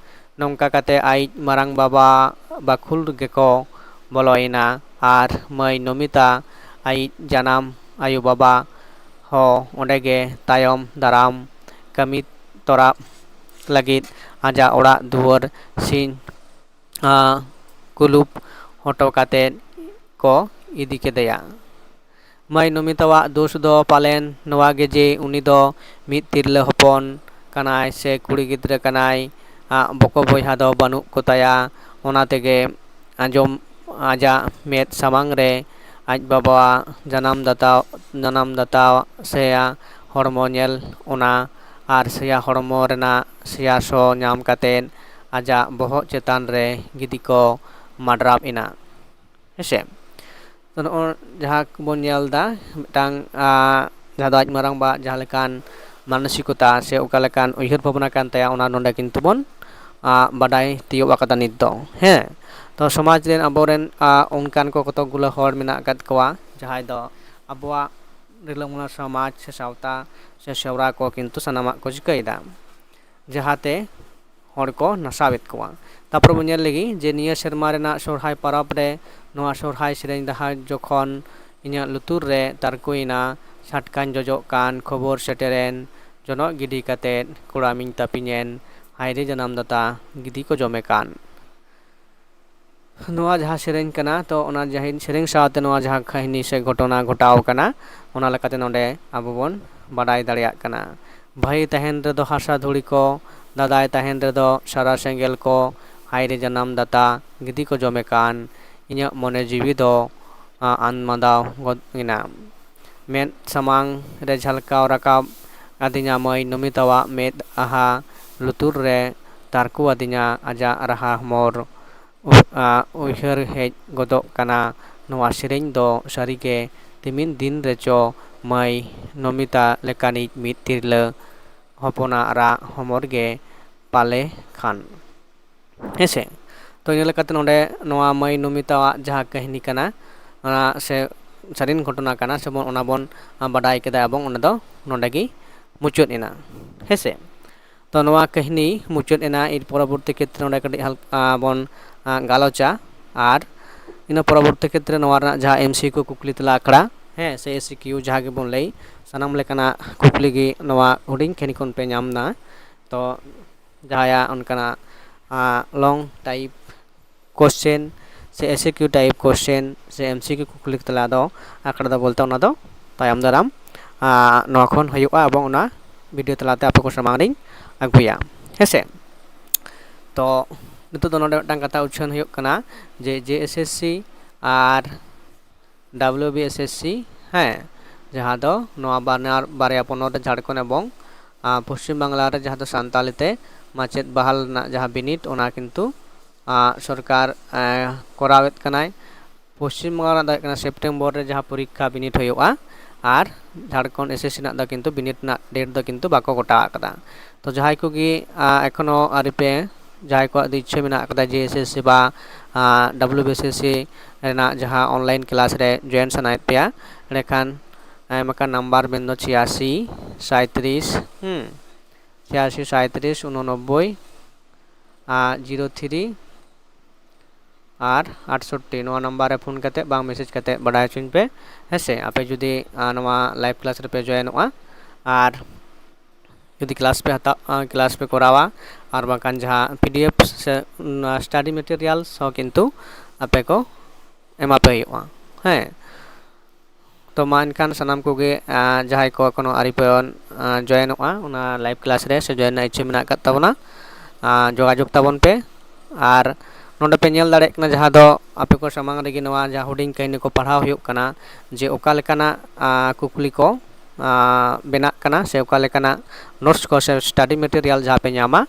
ᱱᱚᱝᱠᱟ ᱠᱟᱛᱮ ᱟᱡ ᱢᱟᱨᱟᱝ ᱵᱟᱵᱟ ᱵᱟᱠᱷᱩᱞ ᱜᱮᱠᱚ ᱵᱚᱞᱚᱭᱮᱱᱟ ᱟᱨ ᱢᱟᱹᱭ ᱱᱚᱢᱤᱛᱟ ᱟᱡ ᱡᱟᱱᱟᱢ ᱟᱭᱳ ᱵᱟᱵᱟ ᱦᱚᱸ ᱚᱸᱰᱮ ᱜᱮ ᱛᱟᱭᱚᱢ ᱫᱟᱨᱟᱢ ᱠᱟᱹᱢᱤ ᱛᱚᱨᱟ ᱞᱟᱹᱜᱤᱫ ᱟᱡᱟᱜ ᱚᱲᱟᱜ ᱫᱩᱣᱟᱹᱨ ᱥᱤᱧ ᱠᱩᱞᱩᱯ ᱦᱚᱴᱚ ᱠᱟᱛᱮ ᱠᱚ ᱤᱫᱤ ᱠᱮᱫᱮᱭᱟ᱾ ᱢᱟᱹᱭ ᱱᱚᱢᱤᱛᱟᱣᱟᱜ ᱫᱳᱥ ᱫᱚ ᱯᱟᱞᱮᱱ ᱱᱚᱣᱟ ᱜᱮ ᱡᱮ ᱩᱱᱤ ᱫᱚ ᱢᱤᱫ ᱛᱤᱨᱞᱟᱹ ᱦᱚᱯᱚᱱ ᱠᱟᱱᱟᱭ ᱥᱮ ᱠᱩᱲᱤ ᱜᱤᱫᱽᱨᱟᱹ ᱠᱟᱱᱟᱭ, ᱟᱜ ᱵᱚᱠᱚ ᱵᱚᱭᱦᱟ ᱫᱚ ᱵᱟᱹᱱᱩᱜ ᱠᱚᱛᱟᱭᱟ᱾ ᱚᱱᱟ ᱛᱮᱜᱮ ᱟᱸᱡᱚᱢ ᱟᱡᱟᱜ ᱢᱮᱫ ᱥᱟᱢᱟᱝ ᱨᱮ ᱟᱡ ᱵᱟᱵᱟᱣᱟᱜ ᱡᱟᱱᱟᱢ ᱫᱟᱛᱟ ᱡᱟᱱᱟᱢ ᱫᱟᱛᱟ ᱥᱮᱭᱟ ᱦᱚᱲᱢᱚ ᱧᱮᱞ ᱚᱱᱟ ᱟᱨ ᱥᱮᱭᱟ ᱦᱚᱲᱢᱚ ᱨᱮᱱᱟᱜ ᱥᱮᱭᱟ ᱥᱚ ᱧᱟᱢ ᱠᱟᱛᱮ ᱟᱡᱟᱜ ᱵᱚᱦᱚᱜ ᱪᱮᱛᱟᱱ ᱨᱮ ᱜᱤᱫᱤ ᱠᱚ ᱢᱟᱰᱨᱟᱵ ᱮᱱᱟ᱾ ᱦᱮᱸᱥᱮ? ᱛᱚ, ᱱᱚᱜᱼᱚᱭ ᱡᱟᱦᱟᱸ ᱵᱚᱱ ᱧᱮᱞ ᱮᱫᱟ, ᱢᱤᱫᱴᱟᱝ, ᱟ, ᱡᱟᱦᱟᱸ ᱫᱚ ᱟᱡ ᱢᱟᱨᱟᱝ ᱵᱟ ᱡᱟᱦᱟᱸ ᱞᱮᱠᱟᱱ ᱢᱟᱱᱚᱥᱤᱠᱚᱛᱟ ᱥᱮ ᱚᱠᱟ ᱞᱮᱠᱟᱱ ᱩᱭᱦᱟᱹᱨ ᱵᱷᱟᱵᱽᱱᱟ ᱠᱟᱱ ᱛᱟᱭᱟ, ᱚᱱᱟ ᱱᱚᱰᱮ ᱠᱤᱱᱛᱩ ᱵᱚᱱ, ᱟ, ᱵᱟᱰᱟᱭ ᱛᱤᱭᱳᱜ ᱟᱠᱟᱫᱟ ᱱᱤᱛ ᱫᱚ᱾ ᱦᱮᱸ, ᱛᱚ ᱥᱚᱢᱟᱡᱽ ᱨᱮᱱ ᱟᱵᱚᱨᱮᱱ, ᱟ, ᱚᱱᱠᱟᱱ ᱠᱚ ᱠᱚᱛᱚᱠ ᱜᱩᱞᱟᱹ ᱦᱚᱲ ᱢᱮᱱᱟᱜ ᱟᱠᱟᱫ ᱠᱚᱣᱟ, ᱡᱟᱦᱟᱸᱭ ᱫᱚ ᱟᱵᱚᱣᱟᱜ ᱨᱤᱞᱟᱹᱢᱟᱞᱟ ᱥᱚᱢᱟᱡᱽ ᱥᱮ ᱥᱟᱶᱛᱟ ᱥᱮ ᱥᱮᱣᱨᱟ ᱠᱚ ᱠᱤᱱᱛᱩ ᱥᱟᱱᱟᱢᱟᱜ ᱠᱚ ᱪᱤᱠᱟᱹᱭᱮᱫᱟ, ᱡᱟᱦᱟᱸᱛᱮ ᱦᱚᱲ ᱠᱚ ᱱᱟᱥᱟᱣᱮᱫ ᱠᱚᱣᱟ᱾ ᱛᱟᱨᱯᱚᱨᱮ ᱵᱚᱱ ᱧᱮᱞ ᱞᱮᱜᱮ ᱡᱮ ᱱᱤᱭᱟᱹ ᱥᱮᱨᱢᱟ ᱨᱮᱱᱟᱜ ᱥᱚᱨᱦᱟᱭ ᱯᱚᱨᱚᱵᱽ ᱨᱮ ᱱᱚᱣᱟ ᱥᱚᱨᱦᱟᱭ ᱥᱮᱨᱮᱧ ᱰᱟᱦᱟᱨ ᱡᱚᱠᱷᱚᱱ ᱤᱧᱟᱹᱜ ᱞᱩᱛᱩᱨ ᱨᱮ ᱛᱟᱨᱠᱳᱭᱮᱱᱟ, ᱪᱷᱟᱴᱠᱟᱧ ᱡᱚᱡᱚᱜ ᱠᱟᱱ ᱠᱷᱚᱵᱚᱨ ᱥᱮᱴᱮᱨᱮᱱ, ᱡᱚᱱᱚᱜ ᱜᱤᱰᱤ ᱠᱟᱛᱮᱫ ᱠᱚᱲᱟᱢᱤᱧ ᱛᱟᱹᱯᱤᱧᱮᱱ, ᱦᱟᱭᱨᱮ ᱡᱟᱱᱟᱢ ᱫᱟᱛᱟ, ᱜᱤᱫᱤ ᱠᱚ ᱡᱚᱢᱮ ᱠᱟᱱ᱾ ᱱᱚᱣᱟ ᱡᱟᱦᱟᱸ ᱥᱮᱨᱮᱧ ᱠᱟᱱᱟ, ᱛᱚ ᱚᱱᱟ ᱡᱟᱦᱟᱸ ᱥᱮᱨᱮᱧ ᱥᱟᱶᱛᱮ ᱱᱚᱣᱟ ᱡᱟᱦᱟᱸ ᱠᱟᱹᱦᱱᱤ ᱥᱮ ᱜᱷᱚᱴᱚᱱᱟ ᱜᱷᱚᱴᱟᱣ ᱠᱟᱱᱟ, ᱚᱱᱟ ᱞᱮᱠᱟᱛᱮ ᱱᱚᱰᱮ ᱟᱵᱚ ᱵᱚᱱ ᱵᱟᱰᱟᱭ ᱫᱟᱲᱮᱭᱟᱜ ᱠᱟᱱᱟ᱾ ᱵᱷᱟᱹᱭ ᱛᱟᱦᱮᱱ ᱨᱮᱫᱚ ᱦᱟᱥᱟ ᱫᱷᱩᱲᱤ ᱠᱚ, ᱫᱟᱫᱟᱭ ᱛᱟᱦᱮᱱ ᱨᱮᱫᱚ ᱥᱟᱨᱟ ᱥᱮᱸᱜᱮᱞ ᱠᱚ, ᱦᱟᱭᱨᱮ ᱡᱟᱱᱟᱢ ᱫᱟᱛᱟ, ᱜᱤᱫᱤ ᱠᱚ ᱡᱚᱢᱮ ᱠᱟᱱ, ᱤᱧᱟᱹᱜ ᱢᱚᱱᱮ ᱡᱤᱣᱤ ᱫᱚ, ᱟ, ᱟᱱᱢᱟᱫᱟᱣ ᱜᱚᱫ ᱮᱱᱟ᱾ ᱢᱮᱫ ᱥᱟᱢᱟᱝ ᱨᱮ ᱡᱷᱟᱞᱠᱟᱣ ᱨᱟᱠᱟᱵ ᱟᱹᱫᱤᱧᱟ ᱢᱟᱹᱭ ᱱᱚᱢᱤᱛᱟᱣᱟᱜ ᱢᱮᱫ ᱟᱦᱟ, ᱞᱩᱛᱩᱨ ᱨᱮ ᱛᱟᱨᱠᱳ ᱟᱹᱫᱤᱧᱟ ᱟᱡᱟᱜ ᱨᱟᱦᱟ ᱦᱚᱢᱚᱨ᱾ ᱩ-, ᱟ, ᱩᱭᱦᱟᱹᱨ ᱦᱮᱡ ᱜᱚᱫᱚᱜ ᱠᱟᱱᱟ, ᱱᱚᱣᱟ ᱥᱮᱨᱮᱧ ᱫᱚ ᱥᱟᱹᱨᱤᱜᱮ ᱛᱤᱢᱤᱱ ᱫᱤᱱ ᱨᱮᱪᱚ ᱢᱟᱹᱭ ᱱᱚᱢᱤᱛᱟ ᱞᱮᱠᱟᱱᱤᱡ ᱢᱤᱫ ᱛᱤᱨᱞᱟᱹ ᱦᱚᱯᱚᱱᱟᱜ ᱨᱟᱜ ᱦᱚᱢᱚᱨ ᱜᱮ ᱯᱟᱞᱮ ᱠᱷᱟᱱ᱾ ᱦᱮᱸᱥᱮ? ᱛᱚ, ᱤᱱᱟᱹ ᱞᱮᱠᱟᱛᱮ ᱱᱚᱰᱮ ᱱᱚᱣᱟ ᱢᱟᱹᱭ ᱱᱚᱢᱤᱛᱟᱣᱟᱜ ᱡᱟᱦᱟᱸ ᱠᱟᱹᱦᱱᱤ ᱠᱟᱱᱟ, ᱚᱱᱟ ᱥᱮ ᱥᱟᱹᱨᱤᱱ ᱜᱷᱚᱴᱚᱱᱟ ᱠᱟᱱᱟ, ᱥᱮᱵᱚᱱ, ᱚᱱᱟ ᱵᱚᱱ, ᱟ, ᱵᱟᱰᱟᱭ ᱠᱮᱫᱟ ᱮᱵᱚᱝ ᱚᱱᱟ ᱫᱚ ᱱᱚᱰᱮ ᱜᱮ ᱢᱩᱪᱟᱹᱫ ᱮᱱᱟ᱾ ᱦᱮᱸᱥᱮ? ᱛᱚ ᱱᱚᱣᱟ ᱠᱟᱹᱦᱱᱤ ᱢᱩᱪᱟᱹᱫ ᱮᱱᱟ᱾ ᱮᱨ ᱯᱚᱨᱚᱵᱚᱨᱛᱤ ᱠᱷᱮᱛᱨᱮ ᱱᱚᱰᱮ ᱠᱟᱹᱴᱤᱡ ᱦᱟᱞᱠᱟ ᱵᱚᱱ ᱜᱟᱞᱚᱪᱟ, ᱟᱨ ᱤᱱᱟᱹ ᱯᱚᱨᱚᱵᱚᱨᱛᱤ ᱠᱷᱮᱛᱨᱮ ᱱᱚᱣᱟ ᱨᱮᱱᱟᱜ ᱡᱟᱦᱟᱸ ᱮᱢᱥᱤᱠᱤᱭᱩ ᱠᱩᱠᱞᱤ ᱛᱮᱞᱟ ᱟᱠᱷᱲᱟ, ᱦᱮᱸ, ᱥᱮ ᱮᱥᱤᱠᱤᱭᱩ ᱡᱟᱦᱟᱸ ᱜᱮᱵᱚᱱ ᱞᱟᱹᱭ, ᱥᱟᱱᱟᱢ ᱞᱮᱠᱟᱱᱟᱜ ᱠᱩᱠᱞᱤ ᱜᱮ ᱱᱚᱣᱟ ᱦᱩᱰᱤᱧ ᱠᱟᱹᱦᱱᱤ ᱠᱷᱚᱱ ᱯᱮ ᱧᱟᱢ ᱮᱫᱟ᱾ ᱛᱚ ᱡᱟᱦᱟᱸᱭᱟᱜ ᱚᱱᱠᱟᱱᱟᱜ ᱞᱚᱝ ᱴᱟᱭᱤᱯ ᱠᱚᱥᱪᱮᱱ ᱥᱮ ᱮᱥᱤᱠᱤᱭᱩ ᱴᱟᱭᱤᱯ ᱠᱚᱥᱪᱮᱱ ᱥᱮ ᱮᱢᱥᱤᱠᱤᱭᱩ ᱠᱩᱠᱞᱤ ᱛᱮᱞᱟ ᱫᱚ ᱟᱠᱷᱲᱟ ᱫᱚ ᱵᱚᱞᱛᱮ ᱚᱱᱟ ᱫᱚ ᱛᱟᱭᱚᱢ ᱫᱟᱨᱟᱢ ᱱᱚᱣᱟ ᱠᱷᱚᱱ ᱦᱩᱭᱩᱜᱼᱟ, ᱮᱵᱚᱝ ᱚᱱᱟ ᱵᱷᱤᱰᱤᱭᱳ ᱛᱟᱞᱟᱛᱮ ᱟᱯᱮ ᱠᱚ ᱥᱟᱢᱟᱝ ᱨᱤᱧ ᱟᱹᱜᱩᱭᱟ, ᱦᱮᱸᱥᱮ᱾ ᱛᱚ ᱱᱤᱛᱚᱜ ᱫᱚ ᱱᱚᱰᱮ ᱢᱤᱫᱴᱟᱝ ᱠᱟᱛᱷᱟ ᱩᱪᱷᱟᱹᱱ ᱦᱩᱭᱩᱜ ᱠᱟᱱᱟ ᱡᱮ ᱡᱮ ᱮᱥ ᱮᱥ ᱥᱤ ᱟᱨ W B S S C, ᱦᱮᱸ, ᱡᱟᱦᱟᱸ ᱫᱚ ᱱᱚᱣᱟ ᱵᱟᱱᱟᱨ ᱵᱟᱨᱭᱟ ᱯᱚᱱᱚᱛ ᱨᱮ, ᱡᱷᱟᱲᱠᱷᱚᱸᱰ ᱮᱵᱚᱝ ᱯᱚᱥᱪᱤᱢ ᱵᱟᱝᱞᱟ ᱨᱮ, ᱡᱟᱦᱟᱸ ᱫᱚ ᱥᱟᱱᱛᱟᱞᱤ ᱛᱮ ᱢᱟᱪᱮᱫ ᱵᱟᱦᱟᱞ ᱨᱮᱱᱟᱜ ᱡᱟᱦᱟᱸ ᱵᱤᱱᱤᱰ, ᱚᱱᱟ ᱠᱤᱱᱛᱩ ᱥᱚᱨᱠᱟᱨ ᱠᱚᱨᱟᱣᱮᱫ ᱠᱟᱱᱟᱭ᱾ ᱯᱚᱥᱪᱤᱢ ᱵᱟᱝᱞᱟ ᱨᱮᱱᱟᱜ ᱫᱚ ᱦᱩᱭᱩᱜ ᱠᱟᱱᱟ ᱥᱮᱯᱴᱮᱢᱵᱚᱨ ᱨᱮ ᱡᱟᱦᱟᱸ ᱯᱚᱨᱤᱠᱠᱷᱟ ᱵᱤᱱᱤᱰ ᱦᱩᱭᱩᱜᱼᱟ, ᱟᱨ ᱡᱷᱟᱲᱠᱷᱚᱸᱰ ᱮᱥ ᱮᱥ ᱥᱤ ᱨᱮᱱᱟᱜ ᱫᱚ ᱠᱤᱱᱛᱩ ᱵᱤᱱᱤᱰ ᱨᱮᱱᱟᱜ ᱰᱮᱴ ᱫᱚ ᱠᱤᱱᱛᱩ ᱵᱟᱠᱚ ᱜᱚᱴᱟ ᱟᱠᱟᱫᱟ᱾ ᱛᱚ ᱡᱟᱦᱟᱸᱭ ᱠᱚᱜᱮ ᱮᱠᱷᱚᱱᱳ ᱟᱹᱣᱨᱤ ᱯᱮ, ᱡᱟᱦᱟᱸᱭ ᱠᱚᱣᱟᱜ ᱫᱚ ᱤᱪᱪᱷᱟᱹ ᱢᱮᱱᱟᱜ ᱟᱠᱟᱫᱟ ᱡᱮ ᱮᱥ ᱮᱥ ᱥᱤ ᱵᱟ ᱰᱟᱵᱞᱤᱭᱩ ᱵᱤ ᱮᱥ ᱮᱥ ᱥᱤ ᱨᱮᱱᱟᱜ ᱡᱟᱦᱟᱸ ᱚᱱᱞᱟᱭᱤᱱ ᱠᱞᱟᱥ ᱨᱮ ᱡᱚᱭᱮᱱ ᱥᱟᱱᱟᱭᱮᱫ ᱯᱮᱭᱟ, ᱮᱸᱰᱮᱠᱷᱟᱱ ᱮᱢ ᱟᱠᱟᱱ ᱱᱟᱢᱵᱟᱨ ᱢᱮᱱᱫᱚ ᱪᱷᱤᱭᱟᱥᱤ ᱥᱟᱸᱭᱛᱨᱤᱥ, ᱦᱩᱸ, ᱪᱷᱤᱭᱟᱥᱤ ᱥᱟᱸᱭᱛᱨᱤᱥ ᱩᱱᱚᱱᱚᱵᱵᱳᱭ ᱟᱨ ᱡᱤᱨᱳ ᱛᱷᱨᱤ ᱟᱨ ᱟᱴᱥᱚᱴᱴᱤ, ᱱᱚᱣᱟ ᱱᱟᱢᱵᱟᱨ ᱨᱮ ᱯᱷᱳᱱ ᱠᱟᱛᱮ ᱵᱟᱝ ᱢᱮᱥᱮᱡᱽ ᱠᱟᱛᱮ ᱵᱟᱰᱟᱭ ᱦᱚᱪᱚᱧ ᱯᱮ, ᱦᱮᱸ ᱥᱮ᱾ ᱟᱯᱮ ᱡᱩᱫᱤ ᱱᱚᱣᱟ ᱞᱟᱭᱤᱵᱷ ᱠᱞᱟᱥ ᱨᱮᱯᱮ ᱡᱚᱭᱮᱱᱚᱜᱼᱟ ᱟᱨ ᱡᱩᱫᱤ ᱠᱞᱟᱥ ᱯᱮ ᱦᱟᱛᱟᱣ, ᱠᱞᱟᱥ ᱯᱮ ᱠᱚᱨᱟᱣᱟ, ᱟᱨ ᱵᱟᱝᱠᱷᱟᱱ ᱡᱟᱦᱟᱸ ᱯᱤ ᱰᱤ ᱮᱯᱷ ᱥᱮ ᱥᱴᱟᱰᱤ ᱢᱮᱴᱮᱨᱤᱭᱟᱞᱥ ᱦᱚᱸ ᱠᱤᱱᱛᱩ ᱟᱯᱮ ᱠᱚ ᱮᱢᱟ ᱯᱮ ᱦᱩᱭᱩᱜᱼᱟ, ᱦᱮᱸ᱾ ᱛᱚ ᱢᱟ ᱮᱱᱠᱷᱟᱱ ᱥᱟᱱᱟᱢ ᱠᱚᱜᱮ ᱡᱟᱦᱟᱸᱭ ᱠᱚ ᱮᱠᱷᱚᱱᱳ ᱟᱹᱣᱨᱤ ᱯᱮ ᱡᱚᱭᱮᱱᱚᱜᱼᱟ ᱚᱱᱟ ᱞᱟᱭᱤᱵᱷ ᱠᱞᱟᱥ ᱨᱮ ᱥᱮ ᱡᱚᱭᱮᱱ ᱨᱮᱱᱟᱜ ᱤᱪᱪᱷᱟᱹ ᱢᱮᱱᱟᱜ ᱟᱠᱟᱫ ᱛᱟᱵᱚᱱᱟ, ᱡᱳᱜᱟᱡᱳᱜᱽ ᱛᱟᱵᱚᱱ ᱯᱮ᱾ ᱟᱨ ᱱᱚᱰᱮ ᱯᱮ ᱧᱮᱞ ᱫᱟᱲᱮᱭᱟᱜ ᱠᱟᱱᱟ ᱡᱟᱦᱟᱸ ᱫᱚ ᱟᱯᱮ ᱠᱚ ᱥᱟᱢᱟᱝ ᱨᱮᱜᱮ ᱱᱚᱣᱟ ᱡᱟᱦᱟᱸ ᱦᱩᱰᱤᱧ ᱠᱟᱹᱦᱱᱤ ᱠᱚ ᱯᱟᱲᱦᱟᱣ ᱦᱩᱭᱩᱜ ᱠᱟᱱᱟ, ᱡᱮ ᱚᱠᱟ ᱞᱮᱠᱟᱱᱟᱜ ᱠᱩᱠᱞᱤ ᱠᱚ ᱵᱮᱱᱟᱜ ᱠᱟᱱᱟ ᱥᱮ ᱚᱠᱟ ᱞᱮᱠᱟᱱᱟᱜ ᱱᱳᱴᱥ ᱠᱚ ᱥᱮ ᱥᱴᱟᱰᱤ ᱢᱮᱴᱮᱨᱤᱭᱟᱞ ᱡᱟᱦᱟᱸ ᱯᱮ ᱧᱟᱢᱟ,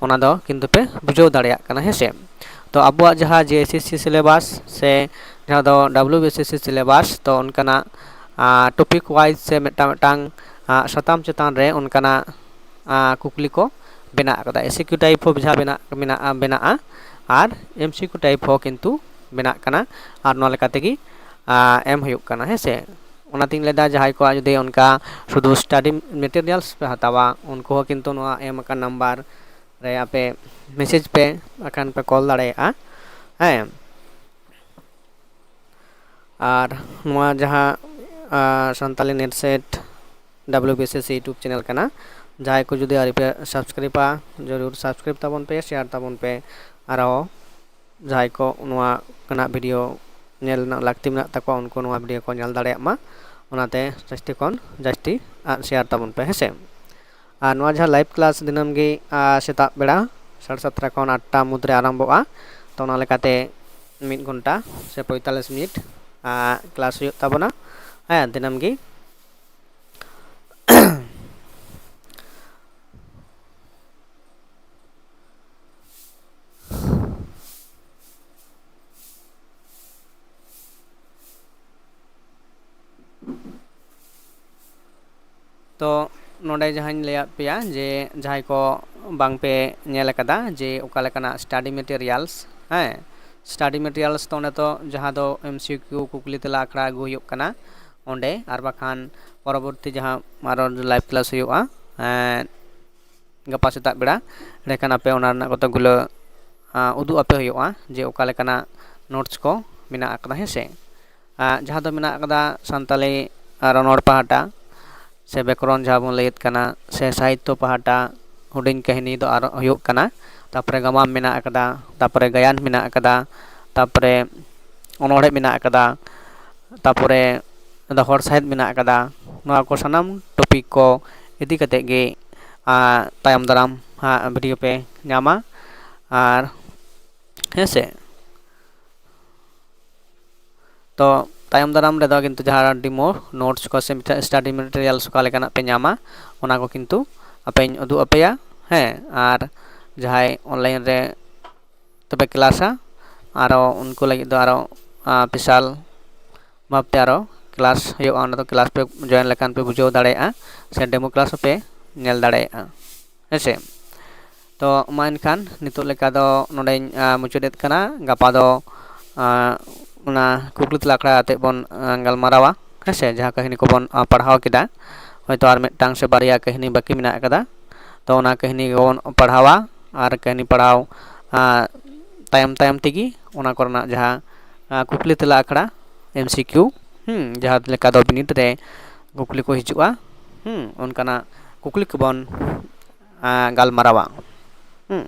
ᱚᱱᱟ ᱫᱚ ᱠᱤᱱᱛᱩ ᱯᱮ ᱵᱩᱡᱷᱟᱹᱣ ᱫᱟᱲᱮᱭᱟᱜ ᱠᱟᱱᱟ, ᱦᱮᱸ ᱥᱮ᱾ ᱛᱚ ᱟᱵᱚᱣᱟᱜ ᱡᱟᱦᱟᱸ ᱡᱮ ᱮᱥ ᱮᱥ ᱥᱤ ᱥᱤᱞᱮᱵᱟᱥ ᱥᱮ ᱡᱟᱦᱟᱸ ᱫᱚ ᱰᱟᱵᱞᱤᱭᱩ ᱵᱤ ᱮᱥ ᱮᱥ ᱥᱤ ᱥᱤᱞᱮᱵᱟᱥ, ᱛᱚ ᱚᱱᱠᱟᱱᱟᱜ ᱴᱚᱯᱤᱠ ᱣᱟᱭᱤᱡᱽ ᱥᱮ ᱢᱤᱫᱴᱟᱝ ᱢᱤᱫᱴᱟᱝ ᱥᱟᱛᱟᱢ ᱪᱮᱛᱟᱱ ᱨᱮ ᱚᱱᱠᱟᱱᱟᱜ ᱠᱩᱠᱞᱤ ᱠᱚ ᱵᱮᱱᱟᱜ ᱟᱠᱟᱫᱟ᱾ ᱮᱥ ᱠᱤᱭᱩ ᱴᱟᱭᱤᱯ ᱦᱚᱸ ᱡᱟᱦᱟᱸ ᱵᱮᱱᱟᱜ ᱢᱮᱱᱟᱜᱼᱟ, ᱵᱮᱱᱟᱜᱼᱟ, ᱟᱨ ᱮᱢ ᱥᱤ ᱠᱤᱭᱩ ᱴᱟᱭᱤᱯ ᱦᱚᱸ ᱠᱤᱱᱛᱩ ᱵᱮᱱᱟᱜ ᱠᱟᱱᱟ᱾ ᱟᱨ ᱱᱚᱣᱟ ᱞᱮᱠᱟ ᱛᱮᱜᱮ ᱮᱢ ᱦᱩᱭᱩᱜ ᱠᱟᱱᱟ, ᱦᱮᱸ ᱥᱮ᱾ ᱚᱱᱟᱛᱤᱧ ᱞᱟᱹᱭᱫᱟ, ᱡᱟᱦᱟᱸᱭ ᱠᱚᱣᱟᱜ ᱡᱩᱫᱤ ᱚᱱᱠᱟ ᱥᱩᱫᱷᱩ study materials ᱯᱮ ᱦᱟᱛᱟᱣᱟ, ᱩᱱᱠᱩ ᱦᱚᱸ ᱠᱤᱱᱛᱩ ᱱᱚᱣᱟ ᱮᱢ ᱟᱠᱟᱱ ᱱᱟᱢᱵᱟᱨ ᱨᱮ ᱟᱯᱮ ᱢᱮᱥᱮᱡᱽ ᱯᱮ, ᱵᱟᱠᱷᱟᱱ ᱯᱮ ᱠᱚᱞ ᱫᱟᱲᱮᱭᱟᱜᱼᱟ᱾ ᱦᱮᱸ, ᱟᱨ ᱱᱚᱣᱟ ᱡᱟᱦᱟᱸ Santali NET SET WBCS YouTube channel ᱠᱟᱱᱟ, ᱡᱟᱦᱟᱸᱭ ᱠᱚ ᱡᱩᱫᱤ ᱟᱹᱣᱨᱤ ᱯᱮ subscribeᱟ, ᱡᱚᱨᱩᱨ subscribe ᱛᱟᱵᱚᱱ ᱯᱮ, share ᱛᱟᱵᱚᱱ ᱯᱮ᱾ ᱟᱨᱦᱚᱸ ᱡᱟᱦᱟᱸᱭ ᱠᱚ ᱱᱚᱣᱟ ᱨᱮᱱᱟᱜ video ᱧᱮᱞ ᱨᱮᱱᱟᱜ ᱞᱟᱹᱠᱛᱤ ᱢᱮᱱᱟᱜ ᱛᱟᱠᱚᱣᱟ, ᱩᱱᱠᱩ ᱱᱚᱣᱟ video ᱠᱚ ᱧᱮᱞ ᱫᱟᱲᱮᱭᱟᱜ ᱢᱟ᱾ ᱚᱱᱟᱛᱮ ᱡᱟᱹᱥᱛᱤ ᱠᱷᱚᱱ ᱡᱟᱹᱥᱛᱤ ᱟᱨ share ᱛᱟᱵᱚᱱ ᱯᱮ, ᱦᱮᱸᱥᱮ᱾ ᱟᱨ ᱱᱚᱣᱟ ᱡᱟᱦᱟᱸ live class ᱫᱤᱱᱟᱹᱢ ᱜᱮ, ᱟᱨ, ᱥᱮᱛᱟᱜ ᱵᱮᱲᱟ ᱥᱟᱲᱮ ᱥᱟᱛᱴᱟ ᱠᱷᱚᱱ ᱟᱴᱴᱟ ᱢᱩᱫᱽᱨᱮ ᱟᱨᱟᱢᱵᱷᱚᱜᱼᱟ᱾ ᱛᱚ ᱚᱱᱟ ᱞᱮᱠᱟᱛᱮ ᱢᱤᱫ ᱜᱷᱚᱱᱴᱟ ᱥᱮ ᱯᱚᱸᱭᱛᱟᱞᱞᱤᱥ ᱢᱤᱱᱤᱴ, ᱟᱨ, class ᱦᱩᱭᱩᱜ ᱛᱟᱵᱚᱱᱟ, ᱦᱮᱸ, ᱫᱤᱱᱟᱹᱢ ᱜᱮ᱾ ᱛᱚ ᱱᱚᱰᱮ ᱡᱟᱦᱟᱸᱧ ᱞᱟᱹᱭᱟᱫ ᱯᱮᱭᱟ ᱡᱮ ᱡᱟᱦᱟᱸᱭ ᱠᱚ ᱵᱟᱝ ᱯᱮ ᱧᱮᱞ ᱟᱠᱟᱫᱟ ᱡᱮ ᱚᱠᱟ ᱞᱮᱠᱟᱱᱟᱜ study materials, ᱦᱮᱸ, study materials ᱛᱚ ᱚᱸᱰᱮ ᱛᱚ ᱡᱟᱦᱟᱸ ᱫᱚ MCQ ᱠᱩᱠᱞᱤ ᱛᱮᱞᱟ ᱟᱠᱷᱲᱟ ᱟᱹᱜᱩ ᱦᱩᱭᱩᱜ ᱠᱟᱱᱟ ᱚᱸᱰᱮ, ᱟᱨ ᱵᱟᱠᱷᱟᱱ ᱯᱚᱨᱚᱵᱚᱨᱛᱤ ᱡᱟᱦᱟᱸ ᱟᱨᱚ live class ᱦᱩᱭᱩᱜᱼᱟ, ᱮᱸ, ᱜᱟᱯᱟ ᱥᱮᱛᱟᱜ ᱵᱮᱲᱟ, ᱮᱸᱰᱮᱠᱷᱟᱱ ᱟᱯᱮ ᱚᱱᱟ ᱨᱮᱱᱟᱜ ᱠᱚᱛᱚᱠ ᱜᱩᱞᱟᱹ, ᱟᱸ, ᱩᱫᱩᱜ ᱟᱯᱮ ᱦᱩᱭᱩᱜᱼᱟ ᱡᱮ ᱚᱠᱟ ᱞᱮᱠᱟᱱᱟᱜ notes ᱠᱚ ᱢᱮᱱᱟᱜ ᱟᱠᱟᱫᱟ, ᱦᱮᱸ ᱥᱮ᱾ ᱟᱸ, ᱡᱟᱦᱟᱸ ᱫᱚ ᱢᱮᱱᱟᱜ ᱟᱠᱟᱫᱟ ᱥᱟᱱᱛᱟᱞᱤ, ᱟᱸ, ᱨᱚᱱᱚᱲ ᱯᱟᱦᱴᱟ, ᱥᱮ ᱵᱮᱠᱚᱨᱚᱱ ᱡᱟᱦᱟᱸ ᱵᱚᱱ ᱞᱟᱹᱭᱮᱫ ᱠᱟᱱᱟ, ᱥᱮ ᱥᱟᱦᱤᱛᱛᱚ ᱯᱟᱦᱴᱟ, ᱦᱩᱰᱤᱧ ᱠᱟᱹᱦᱱᱤ ᱫᱚ ᱟᱨ ᱦᱩᱭᱩᱜ ᱠᱟᱱᱟ, ᱛᱟᱯᱚᱨᱮ ᱜᱟᱢᱟᱢ ᱢᱮᱱᱟᱜ ᱟᱠᱟᱫᱟ, ᱛᱟᱯᱚᱨᱮ ᱜᱟᱭᱟᱱ ᱢᱮᱱᱟᱜ ᱟᱠᱟᱫᱟ, ᱛᱟᱯᱚᱨᱮ ᱚᱱᱚᱬᱦᱮ ᱢᱮᱱᱟᱜ ᱟᱠᱟᱫᱟ, ᱛᱟᱯᱚᱨᱮ ᱫᱚ ᱦᱚᱲ ᱥᱟᱶᱦᱮᱫ ᱢᱮᱱᱟᱜ ᱟᱠᱟᱫᱟ᱾ ᱱᱚᱣᱟ ᱠᱚ ᱥᱟᱱᱟᱢ topic ᱠᱚ ᱤᱫᱤ ᱠᱟᱛᱮᱫ ᱜᱮ, ᱟᱸ, ᱛᱟᱭᱚᱢ ᱫᱟᱨᱟᱢ ᱦᱟᱸᱜ video ᱯᱮ ᱧᱟᱢᱟ᱾ ᱟᱨ ᱦᱮᱸ ᱥᱮ, ᱛᱚ ᱛᱟᱭᱚᱢ ᱫᱟᱨᱟᱢ ᱨᱮᱫᱚ ᱠᱤᱱᱛᱩ ᱡᱟᱦᱟᱸ demo notes ᱠᱚ ᱥᱮ study materials ᱚᱠᱟ ᱞᱮᱠᱟᱱᱟᱜ ᱯᱮ ᱧᱟᱢᱟ, ᱚᱱᱟ ᱠᱚ ᱠᱤᱱᱛᱩ ᱟᱯᱮᱧ ᱩᱫᱩᱜ ᱟᱯᱮᱭᱟ᱾ ᱦᱮᱸ, ᱟᱨ ᱡᱟᱦᱟᱸᱭ online ᱨᱮ ᱛᱚᱵᱮ classᱟ, ᱟᱨᱚ ᱩᱱᱠᱩ ᱞᱟᱹᱜᱤᱫ ᱫᱚ ᱟᱨᱚ, ᱟᱸ, special ᱵᱷᱟᱵᱽᱛᱮ ᱟᱨᱚ class ᱦᱩᱭᱩᱜᱼᱟ᱾ ᱚᱸᱰᱮ ᱫᱚ class ᱯᱮ join ᱞᱮᱠᱷᱟᱱ ᱯᱮ ᱵᱩᱡᱷᱟᱹᱣ ᱫᱟᱲᱮᱭᱟᱜᱼᱟ, ᱥᱮ demo class ᱦᱚᱸᱯᱮ ᱧᱮᱞ ᱫᱟᱲᱮᱭᱟᱜᱼᱟ, ᱦᱮᱸ ᱥᱮ᱾ ᱛᱚ ᱢᱟ ᱮᱱᱠᱷᱟᱱ ᱱᱤᱛᱚᱜ ᱞᱮᱠᱟ ᱫᱚ ᱱᱚᱰᱮᱧ, ᱟᱸ, ᱢᱩᱪᱟᱹᱫᱮᱫ ᱠᱟᱱᱟ᱾ ᱜᱟᱯᱟ ᱫᱚ, ᱟᱸ, ᱚᱱᱟ ᱠᱩᱠᱞᱤ ᱛᱮᱞᱟ ᱟᱠᱷᱲᱟ ᱟᱛᱮᱫ ᱵᱚᱱ, ᱟᱸ, ᱜᱟᱞᱢᱟᱨᱟᱣᱟ᱾ ᱦᱮᱸ ᱥᱮ, ᱡᱟᱦᱟᱸ ᱠᱟᱹᱦᱱᱤ ᱠᱚᱵᱚᱱ ᱯᱟᱲᱦᱟᱣ ᱠᱮᱫᱟ, ᱦᱚᱭᱛᱳ ᱟᱨ ᱢᱤᱫᱴᱟᱝ ᱥᱮ ᱵᱟᱨᱭᱟ ᱠᱟᱹᱦᱱᱤ ᱵᱟᱹᱠᱤ ᱢᱮᱱᱟᱜ ᱟᱠᱟᱫᱟ, ᱛᱚ ᱚᱱᱟ ᱠᱟᱹᱦᱱᱤ ᱜᱮᱵᱚᱱ ᱯᱟᱲᱦᱟᱣᱟ᱾ ᱟᱨ ᱠᱟᱹᱦᱱᱤ ᱯᱟᱲᱦᱟᱣ ᱛᱟᱭᱚᱢ ᱛᱟᱭᱚᱢ ᱛᱮᱜᱮ ᱚᱱᱟ ᱠᱚᱨᱮᱱᱟᱜ ᱡᱟᱦᱟᱸ ᱠᱩᱠᱞᱤ ᱛᱮᱞᱟ ᱟᱠᱷᱲᱟ, ᱮᱢ ᱥᱤ ᱠᱤᱭᱩ, ᱦᱩᱸ, ᱡᱟᱦᱟᱸ ᱞᱮᱠᱟ ᱫᱚ ᱵᱤᱱᱤᱰ ᱨᱮ ᱠᱩᱠᱞᱤ ᱠᱚ ᱦᱤᱡᱩᱜᱼᱟ, ᱦᱩᱸ, ᱚᱱᱠᱟᱱᱟᱜ ᱠᱩᱠᱞᱤ ᱠᱚᱵᱚᱱ ᱜᱟᱞᱢᱟᱨᱟᱣᱟ᱾ ᱦᱩᱸ᱾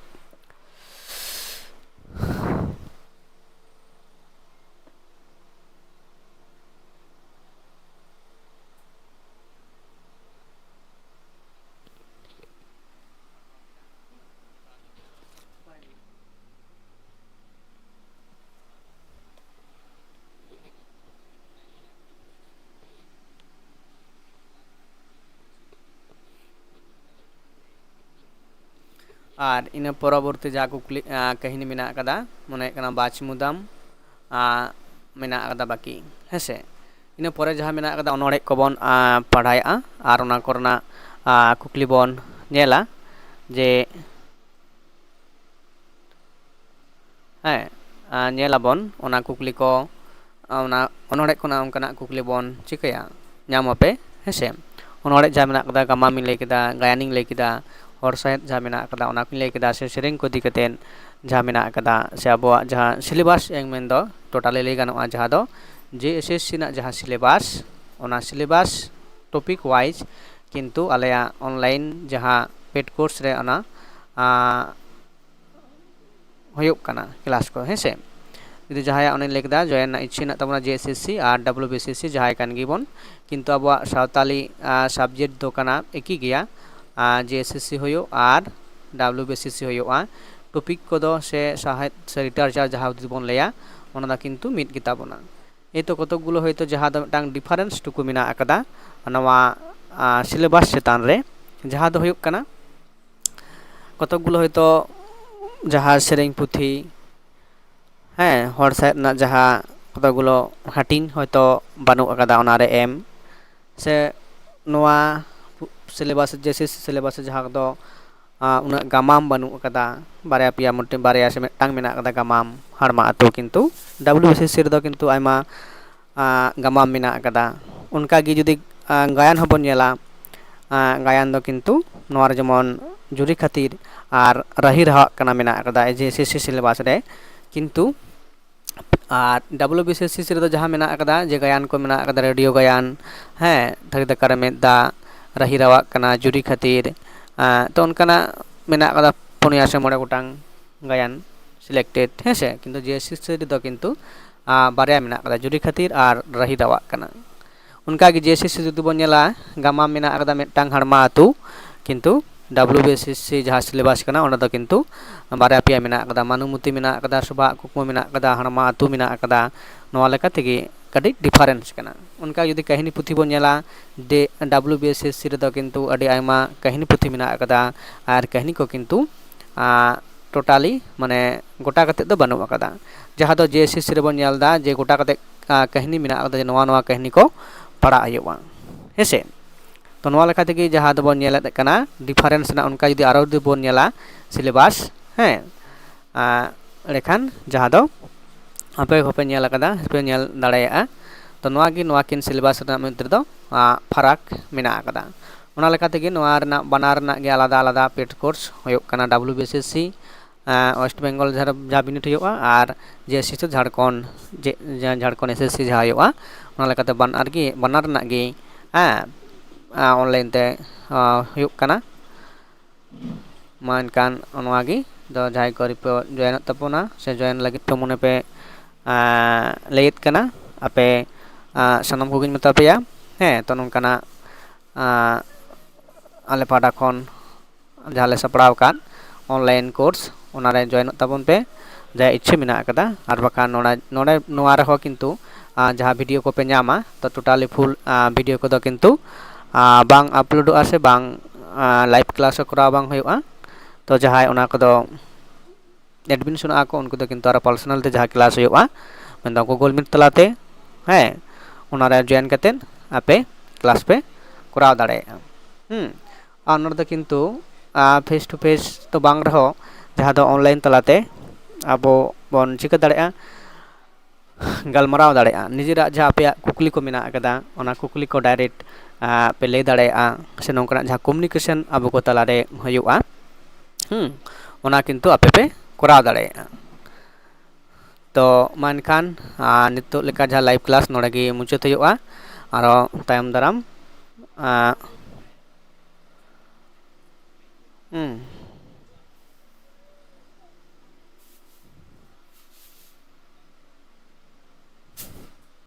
ᱟᱨ ᱤᱱᱟᱹ ᱯᱚᱨᱚᱵᱚᱨᱛᱤ ᱡᱟᱦᱟᱸ ᱠᱩᱠᱞᱤ, ᱠᱟᱹᱦᱱᱤ ᱢᱮᱱᱟᱜ ᱟᱠᱟᱫᱟ, ᱢᱚᱱᱮ ᱦᱩᱭᱩᱜ ᱠᱟᱱᱟ ᱵᱟᱪ ᱢᱩᱫᱟᱢ ᱢᱮᱱᱟᱜ ᱟᱠᱟᱫᱟ ᱵᱟᱹᱠᱤ, ᱦᱮᱸ ᱥᱮ᱾ ᱤᱱᱟᱹ ᱯᱚᱨᱮ ᱡᱟᱦᱟᱸ ᱢᱮᱱᱟᱜ ᱟᱠᱟᱫᱟ, ᱚᱱᱚᱲᱦᱮ ᱠᱚᱵᱚᱱ ᱯᱟᱲᱦᱟᱣᱮᱫᱼᱟ ᱟᱨ ᱚᱱᱟ ᱠᱚᱨᱮᱱᱟᱜ ᱠᱩᱠᱞᱤ ᱵᱚᱱ ᱧᱮᱞᱟ ᱡᱮ ᱦᱮᱸ, ᱧᱮᱞ ᱟᱵᱚᱱ ᱚᱱᱟ ᱠᱩᱠᱞᱤ ᱠᱚ, ᱚᱱᱟ ᱚᱱᱚᱲᱦᱮ ᱠᱷᱚᱱᱟᱜ ᱚᱱᱠᱟᱱᱟᱜ ᱠᱩᱠᱞᱤ ᱵᱚᱱ ᱪᱤᱠᱟᱹᱭᱟ, ᱧᱟᱢ ᱟᱯᱮ, ᱦᱮᱸ ᱥᱮ᱾ ᱚᱱᱚᱲᱦᱮ ᱡᱟᱦᱟᱸ ᱢᱮᱱᱟᱜ ᱠᱟᱫᱟ, ᱜᱟᱢᱟᱢᱤᱧ ᱞᱟᱹᱭ ᱠᱮᱫᱟ, ᱜᱟᱭᱟᱱᱤᱧ ᱞᱟᱹᱭ ᱠᱮᱫᱟ, ᱦᱚᱲ ᱥᱟᱶᱦᱮᱫ ᱡᱟᱦᱟᱸ ᱢᱮᱱᱟᱜ ᱠᱟᱫᱟ, ᱚᱱᱟ ᱠᱚᱧ ᱞᱟᱹᱭ ᱠᱮᱫᱟ, ᱥᱮ ᱥᱮᱨᱮᱧ ᱠᱚ ᱤᱫᱤ ᱠᱟᱛᱮᱫ ᱡᱟᱦᱟᱸ ᱢᱮᱱᱟᱜ ᱠᱟᱫᱟ, ᱥᱮ ᱟᱵᱚᱣᱟᱜ ᱡᱟᱦᱟᱸ ᱥᱤᱞᱮᱵᱟᱥ ᱮᱢ ᱢᱮᱱᱫᱚ ᱴᱳᱴᱟᱞᱤ ᱞᱟᱹᱭ ᱜᱟᱱᱚᱜᱼᱟ, ᱡᱟᱦᱟᱸ ᱫᱚ ᱡᱮ ᱮᱥ ᱮᱥ ᱥᱤ ᱨᱮᱱᱟᱜ ᱡᱟᱦᱟᱸ ᱥᱤᱞᱮᱵᱟᱥ, ᱚᱱᱟ ᱥᱤᱞᱮᱵᱟᱥ ᱴᱚᱯᱤᱠ ᱣᱟᱭᱤᱡᱽ ᱠᱤᱱᱛᱩ ᱟᱞᱮᱭᱟᱜ ᱚᱱᱞᱟᱭᱤᱱ ᱡᱟᱦᱟᱸ ᱯᱮᱰ ᱠᱳᱨᱥ ᱨᱮ ᱚᱱᱟ ᱦᱩᱭᱩᱜ ᱠᱟᱱᱟ ᱠᱞᱟᱥ ᱠᱚ, ᱦᱮᱸ ᱥᱮ᱾ ᱡᱩᱫᱤ ᱡᱟᱦᱟᱸᱭᱟᱜ ᱚᱱᱮᱧ ᱞᱟᱹᱭ ᱠᱮᱫᱟ ᱡᱚᱭᱮᱱ ᱨᱮᱱᱟᱜ ᱤᱪᱪᱷᱟᱹ ᱢᱮᱱᱟᱜ ᱛᱟᱵᱚᱱᱟ, ᱡᱮ ᱮᱥ ᱮᱥ ᱥᱤ ᱟᱨ W B S S C ᱡᱟᱦᱟᱸᱭ ᱠᱟᱱ ᱜᱮᱵᱚᱱ, ᱠᱤᱱᱛᱩ ᱟᱵᱚᱣᱟᱜ ᱥᱟᱶᱛᱟᱞᱤ ᱥᱟᱵᱡᱮᱠᱴ ᱫᱚ ᱠᱟᱱᱟ ᱮᱠᱤ ᱜᱮᱭᱟ, ᱡᱮ ᱮᱥ ᱮᱥ ᱥᱤ ᱦᱩᱭᱩᱜ ᱟᱨ W B S S C ᱦᱩᱭᱩᱜᱼᱟ᱾ ᱴᱚᱯᱤᱠ ᱠᱚᱫᱚ ᱥᱮ ᱥᱟᱶᱦᱮᱫ ᱥᱮ ᱞᱤᱴᱟᱨᱮᱪᱟᱨ ᱡᱟᱦᱟᱸ ᱡᱩᱫᱤ ᱵᱚᱱ ᱞᱟᱹᱭᱟ, ᱚᱱᱟ ᱫᱚ ᱠᱤᱱᱛᱩ ᱢᱤᱫ ᱜᱮᱛᱟ ᱵᱚᱱᱟ᱾ ᱮᱭ ᱛᱚ ᱠᱚᱛᱚᱠ ᱜᱩᱞᱳ ᱦᱚᱭᱛᱳ ᱡᱟᱦᱟᱸ ᱫᱚ ᱢᱤᱫᱴᱟᱝ ᱰᱤᱯᱷᱟᱨᱮᱱᱥ ᱴᱩᱠᱩ ᱢᱮᱱᱟᱜ ᱟᱠᱟᱫᱟ ᱱᱚᱣᱟ ᱥᱤᱞᱮᱵᱟᱥ ᱪᱮᱛᱟᱱ ᱨᱮ, ᱡᱟᱦᱟᱸ ᱫᱚ ᱦᱩᱭᱩᱜ ᱠᱟᱱᱟ ᱠᱚᱛᱚᱠ ᱜᱩᱞᱳ ᱦᱚᱭᱛᱳ ᱡᱟᱦᱟᱸ ᱥᱮᱨᱮᱧ ᱯᱩᱛᱷᱤ, ᱦᱮᱸ, ᱦᱚᱲ ᱥᱟᱶᱦᱮᱫ ᱨᱮᱱᱟᱜ ᱡᱟᱦᱟᱸ ᱠᱚᱛᱚᱠ ᱜᱩᱞᱳ ᱦᱟᱹᱴᱤᱧ ᱦᱚᱭᱛᱳ ᱵᱟᱹᱱᱩᱜ ᱟᱠᱟᱫᱟ ᱚᱱᱟᱨᱮ ᱮᱢ, ᱥᱮ ᱱᱚᱣᱟ ᱥᱤᱞᱮᱵᱟᱥ, ᱡᱮ ᱮᱥ ᱮᱥ ᱥᱤ ᱥᱤᱞᱮᱵᱟᱥ ᱡᱟᱦᱟᱸ ᱫᱚ ᱩᱱᱟᱹᱜ ᱜᱟᱢᱟᱢ ᱵᱟᱹᱱᱩᱜ ᱟᱠᱟᱫᱟ, ᱵᱟᱨᱭᱟ ᱯᱮᱭᱟ ᱢᱚᱴᱮ ᱵᱟᱨᱭᱟ ᱥᱮ ᱢᱤᱫᱴᱟᱝ ᱢᱮᱱᱟᱜ ᱟᱠᱟᱫᱟ ᱜᱟᱢᱟᱢ ᱦᱟᱲᱢᱟ ᱟᱹᱛᱩ, ᱠᱤᱱᱛᱩ W B S S C ᱨᱮᱫᱚ ᱠᱤᱱᱛᱩ ᱟᱭᱢᱟ ᱜᱟᱢᱟᱢ ᱢᱮᱱᱟᱜ ᱟᱠᱟᱫᱟ᱾ ᱚᱱᱠᱟᱜᱮ ᱡᱩᱫᱤ ᱜᱟᱭᱟᱱ ᱦᱚᱸᱵᱚᱱ ᱧᱮᱞᱟ, ᱜᱟᱭᱟᱱ ᱫᱚ ᱠᱤᱱᱛᱩ ᱱᱚᱣᱟ ᱨᱮ ᱡᱮᱢᱚᱱ ᱡᱩᱨᱤ ᱠᱷᱟᱹᱛᱤᱨ ᱟᱨ ᱨᱟᱹᱦᱤ ᱨᱟᱣᱟᱜ ᱠᱟᱱᱟ ᱢᱮᱱᱟᱜ ᱟᱠᱟᱫᱟ ᱡᱮ ᱮᱥ ᱮᱥ ᱥᱤ ᱥᱤᱞᱮᱵᱟᱥ ᱨᱮ, ᱠᱤᱱᱛᱩ ᱟᱨ W B S S C ᱨᱮᱫᱚ ᱡᱟᱦᱟᱸ ᱢᱮᱱᱟᱜ ᱟᱠᱟᱫᱟ ᱡᱮ ᱜᱟᱭᱟᱱ ᱠᱚ ᱢᱮᱱᱟᱜ ᱟᱠᱟᱫᱟ, ᱨᱮᱰᱤᱭᱳ ᱜᱟᱭᱟᱱ, ᱦᱮᱸ, ᱛᱷᱟᱹᱨᱤ ᱫᱟᱠᱟ ᱨᱮ ᱢᱮᱫ ᱫᱟᱜ, ᱨᱟᱹᱦᱤ ᱨᱟᱣᱟᱜ ᱠᱟᱱᱟ, ᱡᱩᱨᱤ ᱠᱷᱟᱹᱛᱤᱨ, ᱛᱚ ᱚᱱᱠᱟᱱᱟᱜ ᱢᱮᱱᱟᱜ ᱟᱠᱟᱫᱟ ᱯᱩᱱᱭᱟ ᱥᱮ ᱢᱚᱬᱮ ᱜᱚᱴᱟᱝ ᱜᱟᱭᱟᱱ ᱥᱤᱞᱮᱠᱴᱮᱰ, ᱦᱮᱸ ᱥᱮ, ᱠᱤᱱᱛᱩ ᱡᱮ ᱮᱥ ᱮᱥ ᱥᱤ ᱨᱮᱫᱚ ᱠᱤᱱᱛᱩ ᱵᱟᱨᱭᱟ ᱢᱮᱱᱟᱜ ᱟᱠᱟᱫᱟ, ᱡᱩᱨᱤ ᱠᱷᱟᱹᱛᱤᱨ ᱟᱨ ᱨᱟᱹᱦᱤ ᱨᱟᱣᱟᱜ ᱠᱟᱱᱟ᱾ ᱚᱱᱠᱟᱜᱮ ᱡᱮ ᱮᱥ ᱮᱥ ᱥᱤ ᱡᱩᱫᱤ ᱵᱚᱱ ᱧᱮᱞᱟ, ᱜᱟᱢᱟᱢ ᱢᱮᱱᱟᱜ ᱟᱠᱟᱫᱟ ᱢᱤᱫᱴᱟᱝ ᱦᱟᱲᱢᱟ ᱟᱹᱛᱩ, ᱠᱤᱱᱛᱩ ᱰᱟᱵᱞᱤᱭᱩ ᱵᱤ ᱮᱥ ᱮᱥ ᱥᱤ ᱡᱟᱦᱟᱸ ᱥᱤᱞᱮᱵᱟᱥ ᱠᱟᱱᱟ ᱚᱸᱰᱮ ᱫᱚ ᱠᱤᱱᱛᱩ ᱵᱟᱨᱭᱟ ᱯᱮᱭᱟ ᱢᱮᱱᱟᱜ ᱟᱠᱟᱫᱟ, ᱢᱟᱱᱩᱢᱩᱛᱤ ᱢᱮᱱᱟᱜ ᱟᱠᱟᱫᱟ, ᱥᱚᱵᱷᱟᱜ ᱠᱩᱠᱢᱩ ᱢᱮᱱᱟᱜ ᱟᱠᱟᱫᱟ, ᱦᱟᱲᱢᱟ ᱟᱹᱛᱩ ᱢᱮᱱᱟᱜ ᱟᱠᱟᱫᱟ᱾ ᱱᱚᱣᱟ ᱞᱮᱠᱟ ᱛᱮᱜᱮ ᱠᱟᱹᱴᱤᱡ ᱰᱤᱯᱷᱟᱨᱮᱱᱥ ᱠᱟᱱᱟ᱾ ᱚᱱᱠᱟ ᱡᱩᱫᱤ ᱠᱟᱹᱦᱱᱤ ᱯᱩᱛᱷᱤ ᱵᱚᱱ ᱧᱮᱞᱟ, W B S S C ᱨᱮᱫᱚ ᱠᱤᱱᱛᱩ ᱟᱹᱰᱤ ᱟᱭᱢᱟ ᱠᱟᱹᱦᱱᱤ ᱯᱩᱛᱷᱤ ᱢᱮᱱᱟᱜ ᱟᱠᱟᱫᱟ, ᱟᱨ ᱠᱟᱹᱦᱱᱤ ᱠᱚ ᱠᱤᱱᱛᱩ ᱴᱳᱴᱟᱞᱤ ᱢᱟᱱᱮ ᱜᱚᱴᱟ ᱠᱟᱛᱮᱫ ᱫᱚ ᱵᱟᱹᱱᱩᱜ ᱟᱠᱟᱫᱟ᱾ ᱡᱟᱦᱟᱸ ᱫᱚ ᱡᱮ ᱮᱥ ᱮᱥ ᱥᱤ ᱨᱮᱵᱚᱱ ᱧᱮᱞ ᱮᱫᱟ ᱡᱮ ᱜᱚᱴᱟ ᱠᱟᱛᱮᱫ ᱠᱟᱹᱦᱱᱤ ᱢᱮᱱᱟᱜ ᱟᱠᱟᱫᱟ ᱡᱮ ᱱᱚᱣᱟ ᱱᱚᱣᱟ ᱠᱟᱹᱦᱱᱤ ᱠᱚ ᱯᱟᱲᱦᱟᱜ ᱦᱩᱭᱩᱜᱼᱟ, ᱦᱮᱸ ᱥᱮ᱾ ᱛᱚ ᱱᱚᱣᱟ ᱞᱮᱠᱟ ᱛᱮᱜᱮ ᱡᱟᱦᱟᱸ ᱫᱚᱵᱚᱱ ᱧᱮᱞᱮᱫ ᱠᱟᱱᱟ ᱰᱤᱯᱷᱟᱨᱮᱱᱥ ᱨᱮᱱᱟᱜ, ᱚᱱᱠᱟ ᱡᱩᱫᱤ ᱟᱨᱚ ᱡᱩᱫᱤ ᱵᱚᱱ ᱧᱮᱞᱟ ᱥᱤᱞᱮᱵᱟᱥ, ᱦᱮᱸ, ᱮᱸᱰᱮᱠᱷᱟᱱ ᱡᱟᱦᱟᱸ ᱫᱚ ᱟᱯᱮ ᱦᱚᱸᱯᱮ ᱧᱮᱞ ᱟᱠᱟᱫᱟ, ᱯᱮ ᱧᱮᱞ ᱫᱟᱲᱮᱭᱟᱜᱼᱟ᱾ ᱛᱚ ᱱᱚᱣᱟ ᱜᱮ ᱱᱚᱣᱟ ᱠᱤᱱ ᱥᱤᱞᱮᱵᱟᱥ ᱨᱮᱱᱟᱜ ᱢᱚᱫᱽᱫᱷᱮ ᱨᱮᱫᱚ ᱯᱷᱟᱨᱟᱠ ᱢᱮᱱᱟᱜ ᱟᱠᱟᱫᱟ᱾ ᱚᱱᱟ ᱞᱮᱠᱟ ᱛᱮᱜᱮ ᱱᱚᱣᱟ ᱨᱮᱱᱟᱜ ᱵᱟᱱᱟᱨ ᱨᱮᱱᱟᱜ ᱜᱮ ᱟᱞᱟᱫᱟ ᱟᱞᱟᱫᱟ ᱯᱮᱰ ᱠᱳᱨᱥ ᱦᱩᱭᱩᱜ ᱠᱟᱱᱟ, ᱰᱟᱵᱞᱤᱭᱩ ᱵᱤ ᱮᱥ ᱮᱥ ᱥᱤ ᱳᱭᱮᱥᱴ ᱵᱮᱝᱜᱚᱞ ᱡᱟᱦᱟᱸ ᱵᱤᱱᱤᱰ ᱦᱩᱭᱩᱜᱼᱟ, ᱟᱨ ᱡᱮ ᱮᱥ ᱮᱥ ᱥᱤ ᱡᱷᱟᱲᱠᱷᱚᱸᱰ, ᱡᱮ ᱡᱷᱟᱲᱠᱷᱚᱸᱰ ᱮᱥ ᱮᱥ ᱥᱤ ᱡᱟᱦᱟᱸ ᱦᱩᱭᱩᱜᱼᱟ, ᱚᱱᱟ ᱞᱮᱠᱟᱛᱮ ᱵᱟᱱᱟᱨ ᱜᱮ, ᱵᱟᱱᱟᱨ ᱨᱮᱱᱟᱜ ᱜᱮ, ᱦᱮᱸ, ᱚᱱᱞᱟᱭᱤᱱ ᱛᱮ ᱦᱩᱭᱩᱜ ᱠᱟᱱᱟ᱾ ᱢᱟ ᱮᱱᱠᱷᱟᱱ ᱱᱚᱣᱟ ᱜᱮ ᱫᱚ ᱡᱟᱦᱟᱸᱭ ᱠᱚ ᱨᱤᱯᱳᱨᱴ ᱡᱚᱭᱮᱱᱚᱜ ᱛᱟᱵᱚᱱᱟ ᱥᱮ ᱡᱚᱭᱮᱱ ᱞᱟᱹᱜᱤᱫ ᱯᱮ ᱢᱚᱱᱮ ᱯᱮ ᱞᱟᱹᱭᱮᱫ ᱠᱟᱱᱟ, ᱟᱯᱮ ᱥᱟᱱᱟᱢ ᱠᱚᱜᱮᱧ ᱢᱮᱛᱟ ᱯᱮᱭᱟ, ᱦᱮᱸ, ᱛᱚ ᱱᱚᱝᱠᱟᱱᱟᱜ ᱟᱞᱮ ᱯᱟᱦᱴᱟ ᱠᱷᱚᱱ ᱡᱟᱦᱟᱸ ᱞᱮ ᱥᱟᱯᱲᱟᱣ ᱟᱠᱟᱫ ᱚᱱᱞᱟᱭᱤᱱ ᱠᱳᱨᱥ, ᱚᱱᱟᱨᱮ ᱡᱚᱭᱮᱱᱚᱜ ᱛᱟᱵᱚᱱ ᱯᱮ, ᱡᱟᱦᱟᱸᱭ ᱤᱪᱪᱷᱟᱹ ᱢᱮᱱᱟᱜ ᱟᱠᱟᱫᱟ᱾ ᱟᱨ ᱵᱟᱠᱷᱟᱱ ᱱᱚᱰᱮ, ᱱᱚᱰᱮ, ᱱᱚᱣᱟ ᱨᱮᱦᱚᱸ ᱠᱤᱱᱛᱩ ᱡᱟᱦᱟᱸ ᱵᱷᱤᱰᱤᱭᱳ ᱠᱚᱯᱮ ᱧᱟᱢᱟ, ᱛᱚ ᱴᱳᱴᱟᱞᱤ ᱯᱷᱩᱞ ᱵᱷᱤᱰᱤᱭᱳ ᱠᱚᱫᱚ ᱠᱤᱱᱛᱩ ᱵᱟᱝ ᱟᱯᱞᱳᱰᱚᱜᱼᱟ ᱥᱮ ᱵᱟᱝ ᱞᱟᱭᱤᱵᱷ ᱠᱞᱟᱥ ᱦᱚᱸ ᱠᱚᱨᱟᱣ ᱵᱟᱝ ᱦᱩᱭᱩᱜᱼᱟ᱾ ᱛᱚ ᱡᱟᱦᱟᱸᱭ ᱚᱱᱟ ᱠᱚᱫᱚ ᱮᱰᱢᱤᱱ ᱥᱚᱱᱚᱜᱼᱟ ᱠᱚ, ᱩᱱᱠᱩ ᱫᱚ ᱠᱤᱱᱛᱩ ᱟᱨᱚ ᱯᱟᱨᱥᱚᱱᱟᱞ ᱛᱮ ᱡᱟᱦᱟᱸ ᱠᱞᱟᱥ ᱦᱩᱭᱩᱜᱼᱟ, ᱢᱮᱱᱫᱚ ᱜᱩᱜᱩᱞ ᱢᱤᱴ ᱛᱟᱞᱟᱛᱮ, ᱦᱮᱸ, ᱚᱱᱟᱨᱮ ᱡᱚᱭᱮᱱ ᱠᱟᱛᱮᱫ ᱟᱯᱮ ᱠᱞᱟᱥ ᱯᱮ ᱠᱚᱨᱟᱣ ᱫᱟᱲᱮᱭᱟᱜᱼᱟ᱾ ᱦᱩᱸ, ᱟᱨ ᱱᱚᱰᱮ ᱫᱚ ᱠᱤᱱᱛᱩ ᱯᱷᱮᱥ ᱴᱩ ᱯᱷᱮᱥ ᱫᱚ ᱵᱟᱝ ᱨᱮᱦᱚᱸ, ᱡᱟᱦᱟᱸ ᱫᱚ ᱚᱱᱞᱟᱭᱤᱱ ᱛᱟᱞᱟᱛᱮ ᱟᱵᱚ ᱵᱚᱱ ᱪᱤᱠᱟᱹ ᱫᱟᱲᱮᱭᱟᱜᱼᱟ, ᱜᱟᱞᱢᱟᱨᱟᱣ ᱫᱟᱲᱮᱭᱟᱜᱼᱟ᱾ ᱱᱤᱡᱮᱨᱟᱜ ᱡᱟᱦᱟᱸ ᱟᱯᱮᱭᱟᱜ ᱠᱩᱠᱞᱤ ᱠᱚ ᱢᱮᱱᱟᱜ ᱟᱠᱟᱫᱟ, ᱚᱱᱟ ᱠᱩᱠᱞᱤ ᱠᱚ direct ᱯᱮ ᱞᱟᱹᱭ ᱫᱟᱲᱮᱭᱟᱜᱼᱟ, ᱥᱮ ᱱᱚᱝᱠᱟᱱᱟᱜ ᱡᱟᱦᱟᱸ communication ᱟᱵᱚ ᱠᱚ ᱛᱟᱞᱟᱨᱮ ᱦᱩᱭᱩᱜᱼᱟ, ᱦᱩᱸ, ᱚᱱᱟ ᱠᱤᱱᱛᱩ ᱟᱯᱮ ᱯᱮ ᱠᱚᱨᱟᱣ ᱫᱟᱲᱮᱭᱟᱜᱼᱟ᱾ ᱛᱚ ᱢᱟ ᱮᱱᱠᱷᱟᱱ, ᱟᱨ ᱱᱤᱛᱚᱜ ᱞᱮᱠᱟ ᱡᱟᱦᱟᱸ live class ᱱᱚᱰᱮ ᱜᱮ ᱢᱩᱪᱟᱹᱫ ᱦᱩᱭᱩᱜᱼᱟ᱾ ᱟᱨᱚ ᱛᱟᱭᱚᱢ ᱫᱟᱨᱟᱢ, ᱟᱸ, ᱦᱩᱸ,